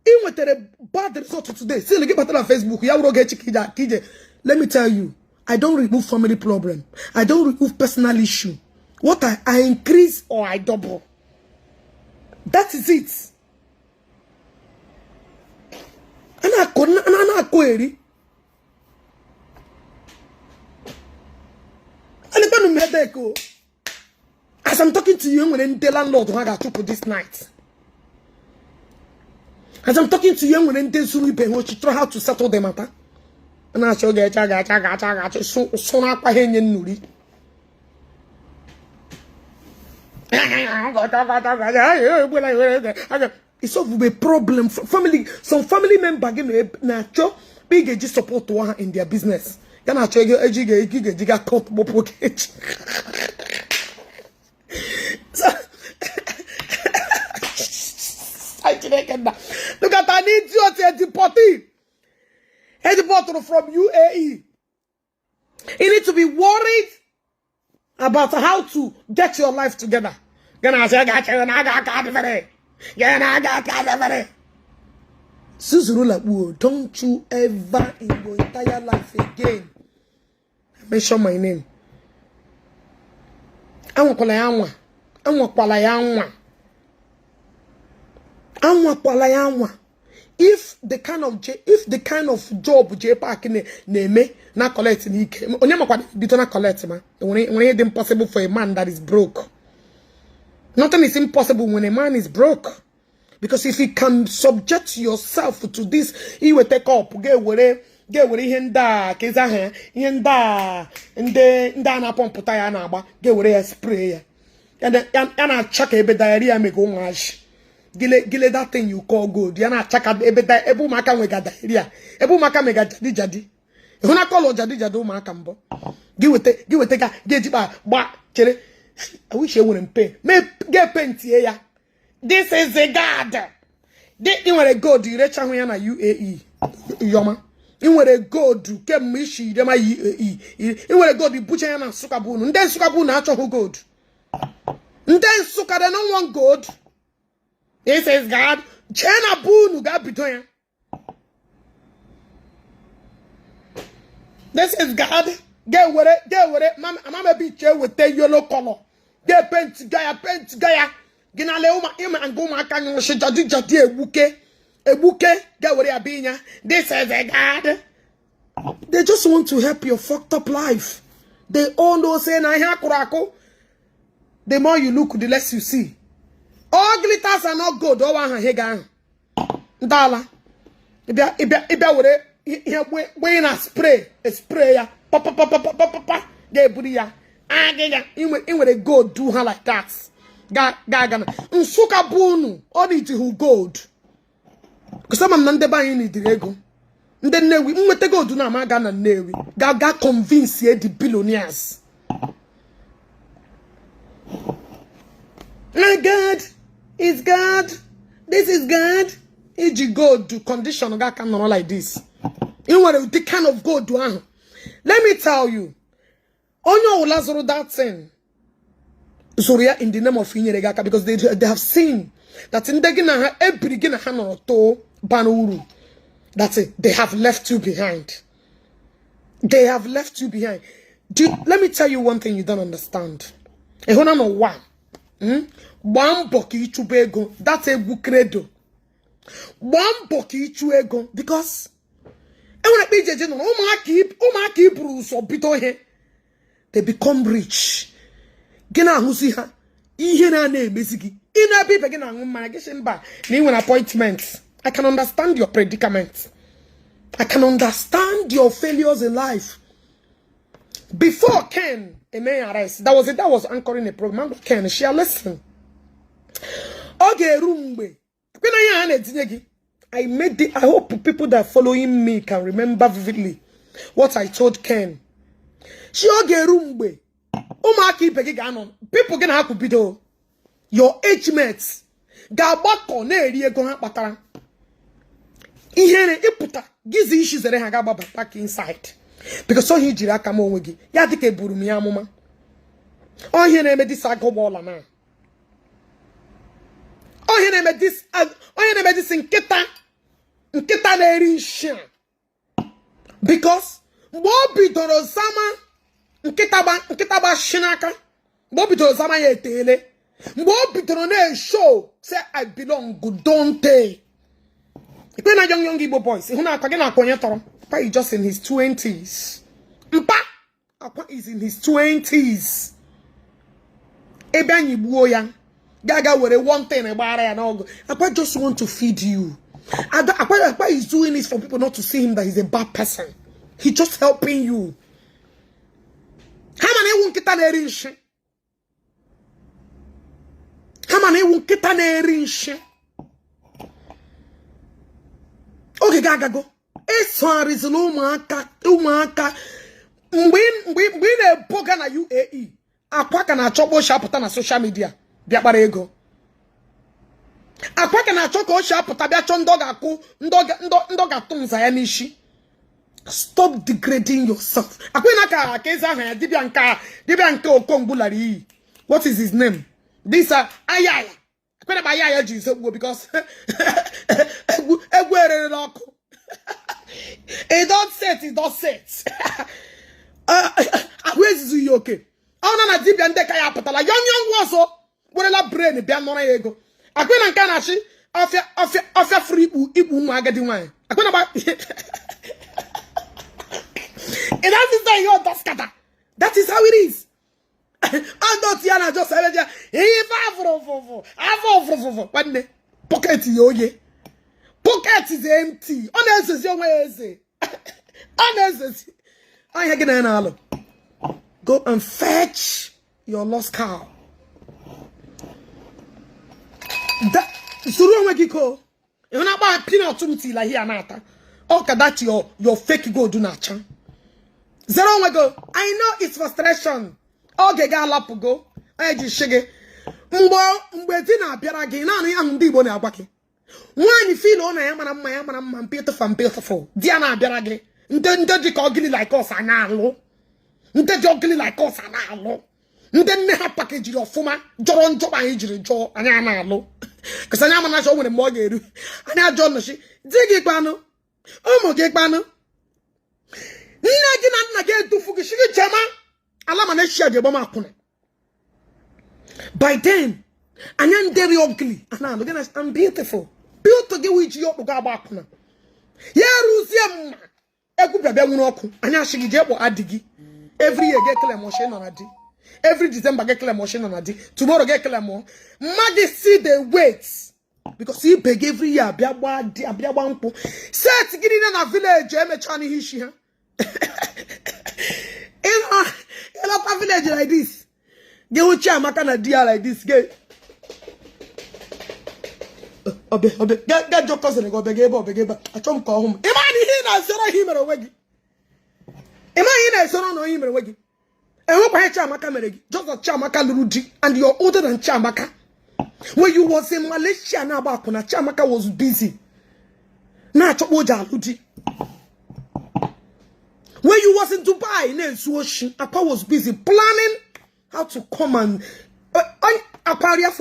Speaker 2: ị nwetara bad result today. Still gị bata na Facebook ya wụrụ Ogechi ka ije ka ije. Let me tell you, I don't remove family problem. I don't remove personal issue. What I increase or I double. That is it. A na-akọ a Na-akụ eri. Elekwanụ m headache o. As I'm talking to you, enwere ndị landlord ha ga-achụpụ this night. As I'm talking to you, enwere ndị zuru ibe ha ochi, try how to settle the matter. Na-achọ ga-echa ga-acha ga-acha ga-acha sụrụ akwa ha enye nnuri. It's solve a problem. Family, some family member gị na-achọ ị ga-eji support ha in their business. Ya na-achọ ego eji ga-eji ga-eji ga court gbọpụ gị echi. Chineke nna. Look at an idiot, a deportee. A deported from UAE. You need to be worried about how to get your life together. Gana asị ga achọ na aga aka adịfere. Gana aga aka adịfere. Suzuru lakpuo, don't you ever in your entire life again mention my name. Anwakwala ya anwa. Anwakwala ya anwa. Anwakwala ya anwa. If the kind of job J Park na-eme na collect n'ike, onye makwa bido na collect, ma nwere nwere ihe dị impossible for a man that is broke. Nothing is impossible when a man is broke. Because if you can subject yourself to this, iweta cup ga-ewere ihe ndị a ka ezi aha ya, ihe ndị a ndị a na-apọmpụta ya na-agba, ga-ewere ya spray ya ya na-acha ka ebe diarrhea mega ụmụazị gile gile. That thing you call gold, ya na-acha ka ebe ebe ụmụaka nwega diarrhea, ebe ụmụaka mega jadi jadi. Ịhụ na colour jadi jadi ụmụaka mbụ. Gị weta, gị weta, ga gị ejikpa gba chere. I wish enwere m pen mee ga-epentie ya. This is the God. Dị ị nwere gold irechahụ ya na UAE yọma. Ị nwere gold kemgbe isi irema UAE. Ị nwere gold buche ya na Nsụka bụ unu. Ndị Nsụka bụ unu achọghị gold. Ndị Nsụka, they don't want gold. This is God. Jee na bụ unu ga-bido ya. This is God. Ga-ewere ga-ewere ama m ebe iche weta yellow color ga-epenti ga ya, penti ga ya gị na lee ịma nga ụmụaka nyụrụsị jadi jadi egbuke egbuke, ga-ewere ya binya. This is a God. They just want to help your fucked up life. They all know say na ihe akụrụ akụ, the more you look, the less you see. All glitters are not gold. Ọwa aha ihe ga ahụ ntọala ịbịa ịbịa ịbịa were ihe gbee na spray, spray ya papapapapapa, ga-eburu ya agịga. Ị nwere gold, do ha like that. Ga ga na Nsụka bụ unu ọ na gold kụsama m na ndị be anyị nidiri ego. Ndị Nnewi nweta gold na ama ga na Nnewi ga ga convince the billionaires. My God is God. This is God. Iji gold condition ga aka nọrọ like this. Ị nwere the kind of gold ahụ. Let me tell you, onye ọwụla zụrụ that thing zụrụ ya in the name of inyere gị aka, because they have seen that ndị gị na ha ebiri, gị na ha nọrọ too, bara uru, that they have left you behind. They have left you behind. Let me tell you one thing you don't understand. Ị hụ na n'ụwa, Gbaa mbọ ka ịchụba ego. That egwu credo. Gbaa mbọ ka ịchụ ego, because enwere ekpe ijeje nọrọ ụmụaka iburu ụzọ bido ihe, they become rich, gị na-ahụzi ha ihe na-ana emezi gị. Ị na-ebe ibe gị na-aṅụ mmanya, gị sị mba na ị nwere appointment. I can understand your predicament. I can understand your failures in life. Before Ken eme arrest, that was it, that was anchoring a program. Ken share, listen, ọ ga-eru mgbe kwe na ihe a na-etinye gị. I hope people that are following me can remember vividly what I told Ken. Shi ọ ga-eru mgbe ụmụaka ibe gị ga-anọ, people gị na-akwụ bido, your age mates ga-agbakọ na-eri ego ha kpatara. Ihere ịpụta gịzi isi zere ha ga-agbaba back inside, because ohi jiri aka m onwe gị ya dịka eburu m ya amụma. Onye na-eme this agụgbọọla na onye na-eme this, onye na-eme this nkịta nkịta na-eri nshi a, because mgbe o bidoro zama nkịta gba nkịta gba shi n'aka, mgbe o bidoro zama ya eteele, mgbe o bidoro na-eshow say I belong, don't. Ikpe na young young Igbo boys, ịhụ na Akwa gị na Akwa onye tọrọ. Akwa is just in his 20s. Mpa Akwa is in his 20s. Ebe anyị gbuo ya, ga-aga were one thing gbara ya n'ọgụ. Akwa just want to feed you. Akwa is doing this for people not to see him that he's a bad person. He just helping you. Ha ma na ewu nkịta na-eri nshi. Ha ma na ewu nkịta na-eri nshi. Oge gị agago. Esogharịzila ụmụaka ụmụaka mgbe ị na-eboga na UAE. Akwa ka na-achọ ka o si apụta na social media bịa kpara ego. Akwa ka na-achọ ka o si apụta bịa chọọ ndị ọ ga-akụ, ndị ọ ga-atụ nza ya n'isi. Stop degrading yourself. Akwa na ka aka eze aha ya dibịa nke dibịa nke Okongwu lara iyi. What is his name? This ayaya. Akwa na ayaya ji nso gbuo because egwu egwu erere n'ọkụ. It don't set, it don't set. Ahụ ezuzu ya oke. Ọ na na dibịa ndị ka ya apụtala young young ọzọ werela brain bịa nọrọ ya ego. Akwa na nke a na-achị ọfịa ọfịa ọfịa furu ikpu ikpu ụmụ agadi nwaanyị. Akwa na gba It doesn't say you don't scatter. That is how it is. And ya na just emeja ife afụrụfụfụ afọ nwanne pocket ya oye. Pocket is empty. Ọ na-ezezi onwe ya eze. Ọ na-ezezi. Ahịa gị na ya na-alụ. Go and fetch your lost cow. Zuru onwe gị ko. Ịhụ na akpa peanut m tila here na-ata. Ọ ka that your fake gold na-acha. Zere onwe gị. I know it's frustration. Oge gị alapụgo. Onye ji shi gị. Mgbe di na-abịara gị, naanị ahụ ndị Igbo na-agwa gị. Nwaanyị feel ọ na ya mara mma, ya mara mma, beautiful, beautiful. Di ya na-abịara gị. Ndị dị ka ugly like us a na-alụ. Ndị dị ugly like us a na-alụ. Ndị nne ha pakejiri ọfụma jọrọ njọ ma anyị jiri jọọ anyị a na-alụ. Kasa anyị amana o nwere mgbe ọ ga-eru. Anyị ajọ nnọchi. Di gị kpanụ, ụmụ gị kpanụ. Nne gị na nna gị edufu gị shi gị jema. Ala mana echi ji egba m akwụna. By then, anyị nderi ugly. A na-alụ gị na I'm beautiful. Beauty gị wụ iji ya ọkpụ gị agba akwụna. Ya eruzie mma. Egwu bịa bịa nwụrụ ọkụ. Anyị asị gị jee kpọ adị gị. Every year ga-ekele m ọchị nọ na di. Every December ga-ekele m ọchị nọ na di. Tomorrow ga-ekele m. Mma gị see the wait. Because ibe gị every year abịa gbaa di abịa gbaa nkwụ. Set gị niile na village emechaa n'ihe isi ha. Ịlọta village like this. Gị hụ Chiamaka na di ya like this. Gị ọbịa ọbịa ga jọ cousin gị ọbịa ga ebe ọbịa ga ebe achọ m ka ọ hụ m. Ịma na ihe ị na-esoro ihe mere onwe gị. Ịma ihe ị na-esoro na onye mere onwe gị. Enwekwaghị Chiamaka mere gị. Just that Chiamaka lụrụ di and you're older than Chiamaka. When you was in Malaysia na-agba akwụna, Chiamaka was busy. Na-achọkwa o ji alụ di. When you was in Dubai na-ezu oshi, Akwa was busy planning how to come and Akwa ọrịa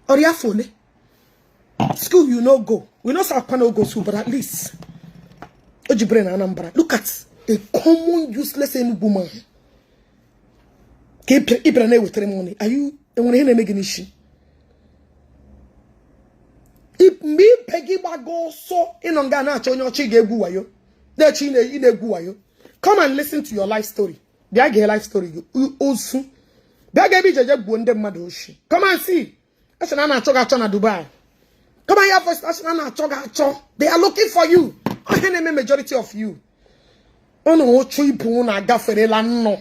Speaker 2: ọrịa fole. School you no go. We know say Akwa no go school, but at least o ji brain Anambra. Look at a common useless Enugu man. Ka ị bịara na-ewetara money. Are you enwere ihe na-eme gị n'isi? Mgbe ibe gị gbago ọsọ ịnọ nga na-achọ onye ọchị ga-egwu wayo. Na-eche ị na-egwu wayo. Come and listen to your life story. Bịa gee life story gị. Osu. Bịa gee ebe ijeje gbuo ndị mmadụ oshi. Come and see. Asị na a na-achọ gị achọ na Dubai. Come and hear voice. Asị na a na-achọ gị achọ. They are looking for you. Ihe na-eme majority of you. Unu ụchụ ibu unu agaferela nnụ.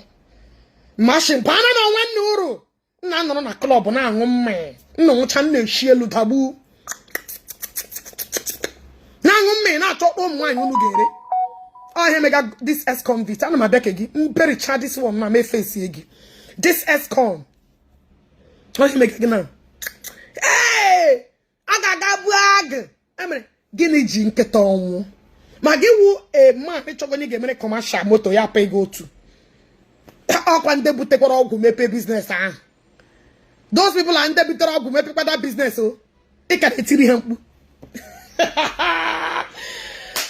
Speaker 2: Mashin bana na onwe nna uru. Nna nọrọ na club na-aṅụ mmanya. Nna nwụcha nna eshi elu dagbu. Na-aṅụ mmanya na-achọ ụmụ nwaanyị unu ga-ere. Ọ ihe mega this ex-convict. Ana m abịa ka gị mpericha this one na mefesie gị. This ex-con. Ọ ihe mega gị na. Ee! A ga-aga buo agụ. Emere gịnị ji nkịta ọnwụ? Ma gị wu a man ịchọgo onye ga-emere commercial moto ya apa ego otu. Ọkwa ndị butekwara ọgwụ mepee business ahụ. Those people are ndị butere ọgwụ mepekwada business o. Ị ka na-etiri ha mkpu.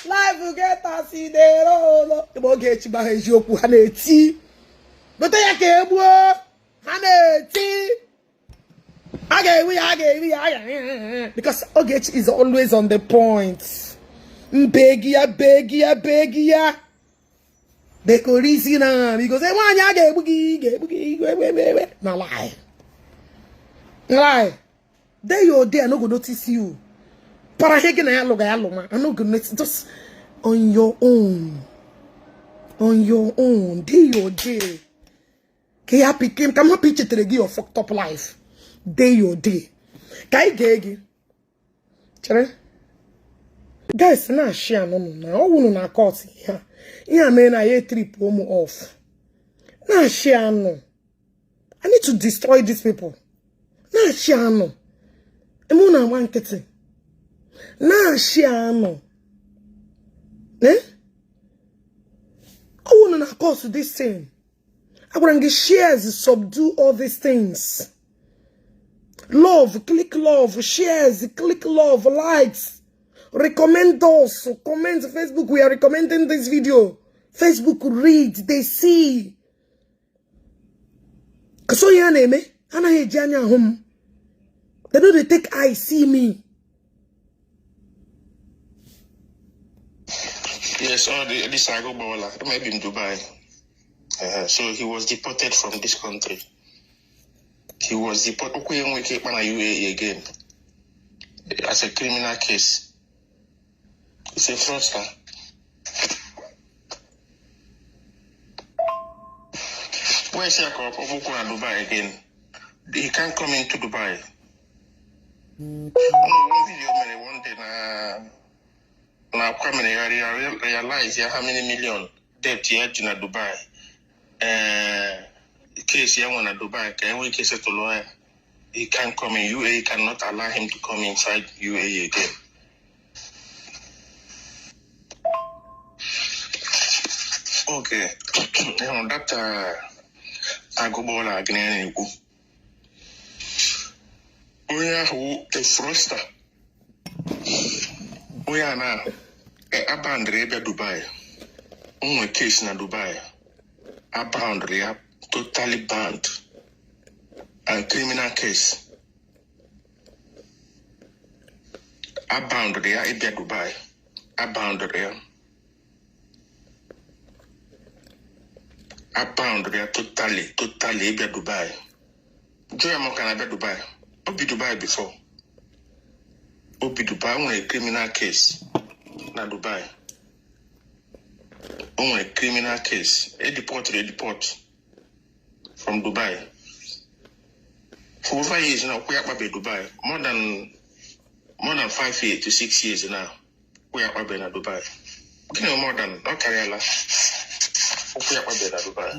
Speaker 2: Life get as e dey roll. Ebe oge echi gba ha eziokwu ha na-eti. Bute ya ka egbuo. Ha na-eti. A ga-ewe ya, a ga-ewe ya, a ga, because Ogechi is always on the point. Mbegi ya, begi ya, begi ya. Dekorisi na because nwaanyị a ga-egbu gị, ga-egbu gị, egbe na lie. Lie. There you're there, I no go notice you. Para ihe gị na ya lụga ya lụma, I no go notice. Just on your own. On your own. Dey your day. Ka ya pikin, ka m hapụ ichetara gị your fucked up life. Dey your day. Ka anyị gee gị. Chere. Guys, na-ashị anụnụ na ọ wụnụ na court ihe a. Ihe a mere na ya trip ụmụ off. Na-ashị anụ. I need to destroy these people. Na-ashị anụ. Eme na-agba nkịtị. Na-ashị anụ. Eh? Ọ wụnụ na court this thing. Agwara m gị, shares subdue all these things. Love, click love, shares, click love, likes. Recommend us. Comment Facebook. We are recommending this video. Facebook read, they see. So ya na-eme, anaghị eji anya ahụ m. They no dey take eye see me.
Speaker 1: Yes, all this Agụgbawala, maybe in Dubai. So he was deported from this country. He was deported. Okwu enwe ike ịkpa na UAE again as a criminal case. It's a fraudster. Where is he? Okwu na Dubai again. He can't come into Dubai. Oh, one video mere one day na Kwame realize ya how many million debt ya ji na Dubai. Case ya nwe na Dubai ka enwee ike settle ya. He can't come in. UAE cannot allow him to come inside UAE again. Okay. That Agụgbọla gịnị na-ekwu? Onye ahụ a fraudster. Onye a na abandịrị ịbịa Dubai. O nwere case na Dubai. Abandịrị ya, totally banned. And criminal case. Abandịrị ya ịbịa Dubai. Abandịrị ya. Abandịrị ya totally, totally ịbịa Dubai. Jụọ ya ma ọ ka na-abịa Dubai. O bi Dubai before. O bi Dubai, o nwere criminal case na Dubai. O nwere criminal case. E deported, e deport from Dubai. For over years now, we are Dubai. More than 5 years to 6 years now. We are na Dubai. Gịnị more than ọ karịala. Ụkwụ ya kpabe na Dubai.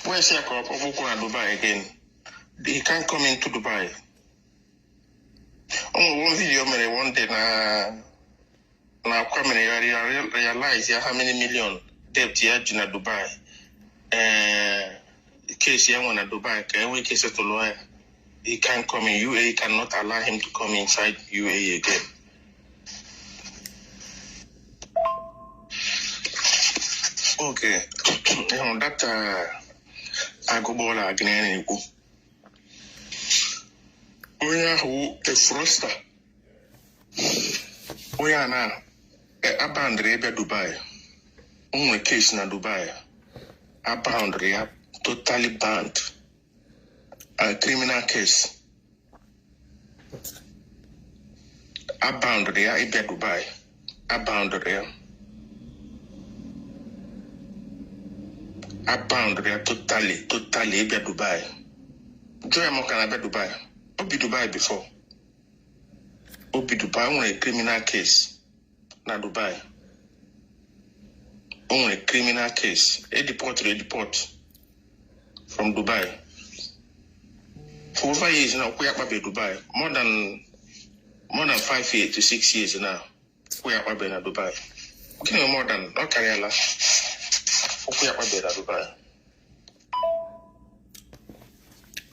Speaker 1: Where is he ka ọ bụkwa na Dubai again? He can't come into Dubai. O nwere one video mere one day na Kwame realize ya how many million debt ya ji na Dubai. Case ya nwe na Dubai ka enwee ike settle ya. He can't come in. UAE cannot allow him to come inside UAE again. Okay. That Agụgbọla gịnị na-ekwu? Onye ahụ a fraudster. Onye a na abandịrị ịbịa Dubai. O nwere case na Dubai. Abandịrị ya, totally banned. A criminal case. Abandịrị ya ịbịa Dubai. Abandịrị ya. Abandịrị ya totally, totally ịbịa Dubai. Jụọ ya ma ọ ka na-abịa Dubai. O bi Dubai before. O bi Dubai, o nwere criminal case na Dubai. O nwere criminal case. E deported, e deport from Dubai. For over years now, we are Dubai. More than 5 years to 6 years now. We are na Dubai. Gịnị more than ọ karịala. Ụkwụ ya kpabe na Dubai.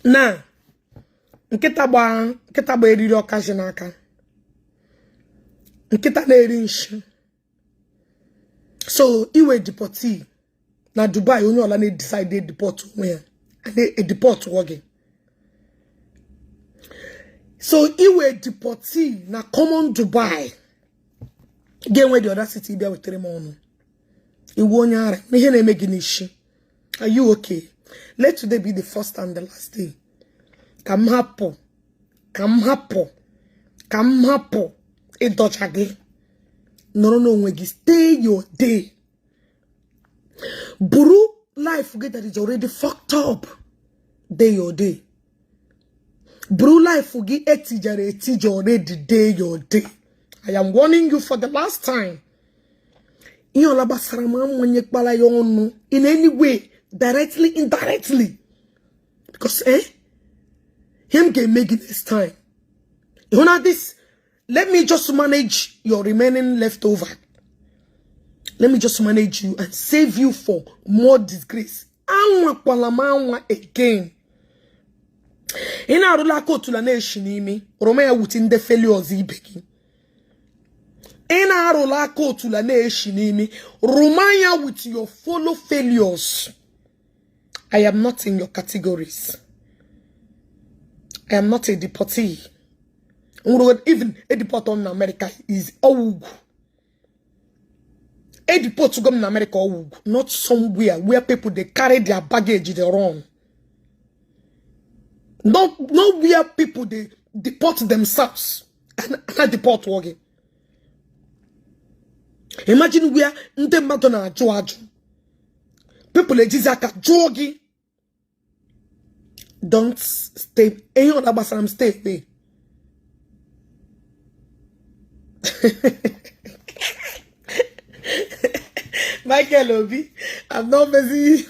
Speaker 2: Na nkịta gba eriri ọkazị n'aka, nkịta na-eri nshi. So iwe deportee na Dubai, onye ọla na-decide deport onwe ya, a na-edeport gị. So iwe deportee na common Dubai ga-enwe the audacity ịbịa wetara m ọnụ. Iwu onye ara na ihe na-eme gị n'isi. Are you okay? Let today be the first and the last day. Ka m hapụ, ka m hapụ, ka m hapụ ịdọcha gị. Nọrọ n'onwe gị, stay your day. Buru life gị that is already fucked up. Day your day. Buru life gị etijara etija already, day your day. I am warning you for the last time. Ihe ọla gbasara m amanyekpala ya ọnụ in any way, directly, indirectly. Because ihe m ga-eme gị next time. You know this, let me just manage your remaining leftover. Let me just manage you and save you for more disgrace. Anwakwala m anwa again. Ị na-arụla aka otula na-eshi n'imi, rụma ya wuti ndị failures ibe gị. Ị na-arụla aka otula na-eshi n'imi, rụma ya with your fellow failures. I am not in your categories. I am not a deportee. Even a deport on America is ugwu. A deport to go in America ugwu, not somewhere where people they carry their baggage they run. Not where people they deport themselves and deport gị. Imagine where ndị mmadụ na-ajụ ajụ. People ejizi aka jụọ gị. Don't stay. Ihe ọ gbasara m, stay away. Michael Obi, I'm not busy.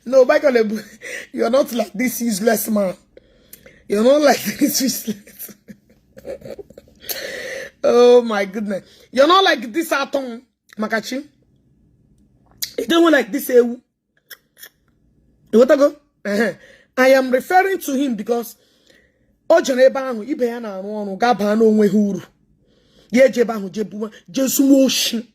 Speaker 2: No, Michael Obi, you're not like this useless man. You're not like this useless. Oh my goodness. You're not like this atom, Makachi. You don't like this ewu. You want to go? I am referring to him because o jere ebe ahụ ibe ya na-arụ ọrụ ga-abaa n'onwe ha uru. Ya eje ebe ahụ jee buwa jee zuo oshi.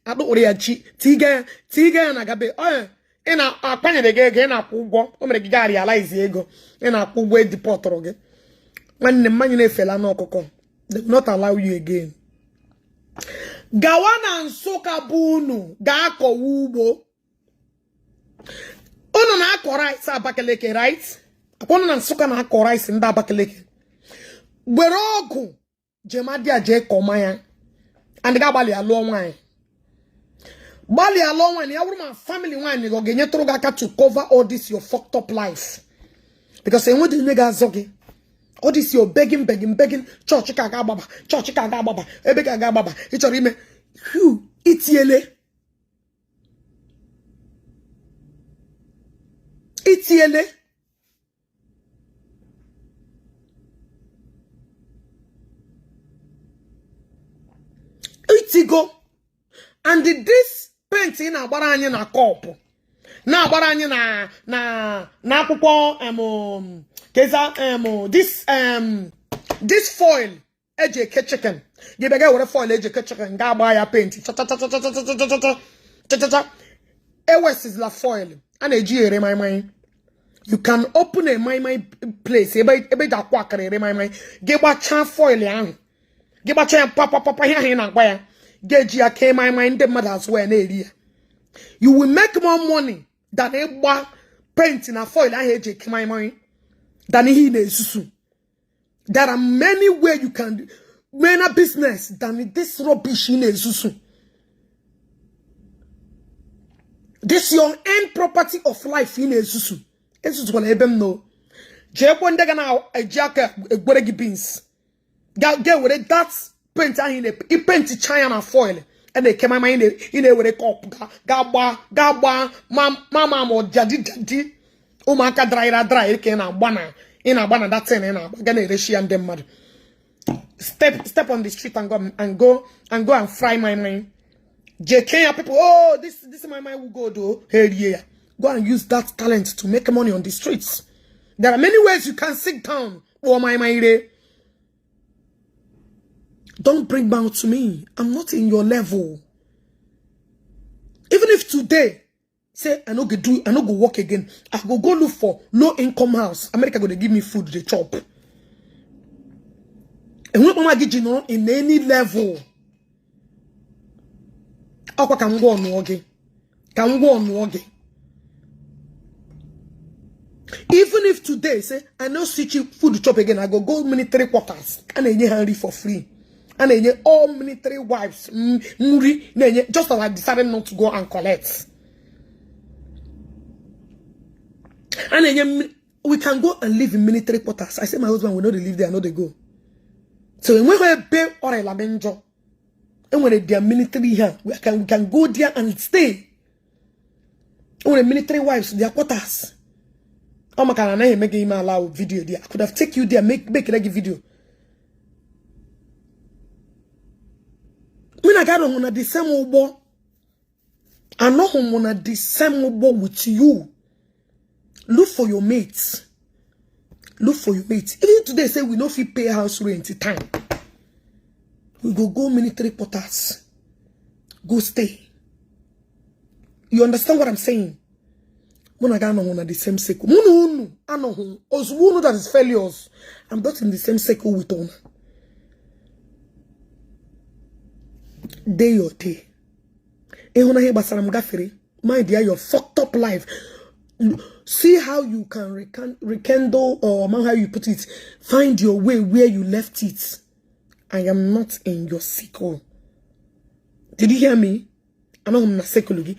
Speaker 2: Akpụkpụrụ ya chi tiga ya tiga ya na gabe onye ị na-akwanyere gị ego, ị na-akwụ ụgwọ o mere gị gaa realize ego ị na-akwụ ụgwọ edipọtụrụ gị. Nwanne m, mmanya na-efela n'ọkụkọ. They will not allow you again. Gawa na Nsụka bụ unu gaa kọwa ugbo. Unu na-akọ rice Abakaliki, right? Akwa unu na Nsụka na-akọ rice ndị Abakaliki. Were ọgụ jemadia jee kọma ya and ga gbalị alụọ nwaanyị. Gbalị alụọ nwaanyị ya bụrụ ma family nwaanyị ọ ga-enyetụrụ gị aka to cover all this your fucked up life. Because enweghị onye ga-azọ gị. All this your begging, begging, begging, chọọchị ka ga-agbaba, chọọchị ka ga-agbaba, ebe ka ga-agbaba, ị chọrọ ime hu itiele. Itiele. Itigo. And this paint ị na-agbara anyị na kọpụ, na-agbara anyị na akwụkwọ keza this foil eji eke chicken. Gị bịa ga were foil eji eke chicken ga agba ya paint cha cha cha cha cha cha cha cha cha cha cha cha. Ewesizila foil a na-eji ere maịmaị. You can open a maịmaị place ebe eji akwa akara ere maịmaị. Gị gbachaa foil ahụ, gị gbachaa ya papapapa ihe ahụ ị na-agba ya, ga-eji ya kee maịmaị ndị mmadụ azụ ya na-eri ya. You will make more money than ịgba paint na foil ahụ eji eke maịmaị than ihe ị na-esusu. There are many ways you can make a business than this rubbish ị na-esusu. This your end property of life ị na-esusu. Esusukwala ebe m nọ. Jee kwuo ndị ga na-eji aka egwere gị beans. Ga were that paint ahụ ị na-epenti chaya na foil a na-eke mama ị na-ewere kọpụ ga gbaa ma ma ma jadi jadi ụmụaka dryra dry ka ị na-agba na that thing ị na-agba ga na-ereshi ya ndị mmadụ. Step on the street and go and go and go and fry my mind. JK people, oh, this my mind will go do. Hey, yeah. Go and use that talent to make money on the streets. There are many ways you can sit down. Oh my my. Don't bring mouth to me. I'm not in your level. Even if today, say I no go do, I no go work again. I go look for low income house. America gonna give me food, they chop. Enwekwa nwa gị ji nọrọ in any level. Ọkwa ka m gwa ọnụọ gị, ka m gwa ọnụọ gị. Even if today say I no see food chop again, I go go military quarters. A na-enye ha nri for free. A na-enye all military wives nri na-enye, just as I decided not to go and collect. A na-enye, we can go and live in military quarters. I say my husband will not live there, no they go. So enweghị ebe ọrịa dị njọ. Enwere their military here. We can go there and stay. Enwere military wives, their quarters. Ọ maka na anaghị eme gị ime ala video there. I could have take you there, make gị video. Mụ na gị anọghị na the same ụgbọ. Anọghị m na the same ụgbọ with you. Look for your mates. Look for your mates. Even today, say we no fit pay house rent time. We go go military quarters. Go stay. You understand what I'm saying? Mụ na gị anọghị na the same circle. Mụ na unu anọghị ozugbo unu that is failures. I'm not in the same circle with unu. Day your day. Ịhụ na ihe gbasara m gafere. Mind ya your fucked up life. See how you can rekindle, or how you put it. Find your way where you left it. I am not in your circle. Did you hear me? Anọghị m na circle gị.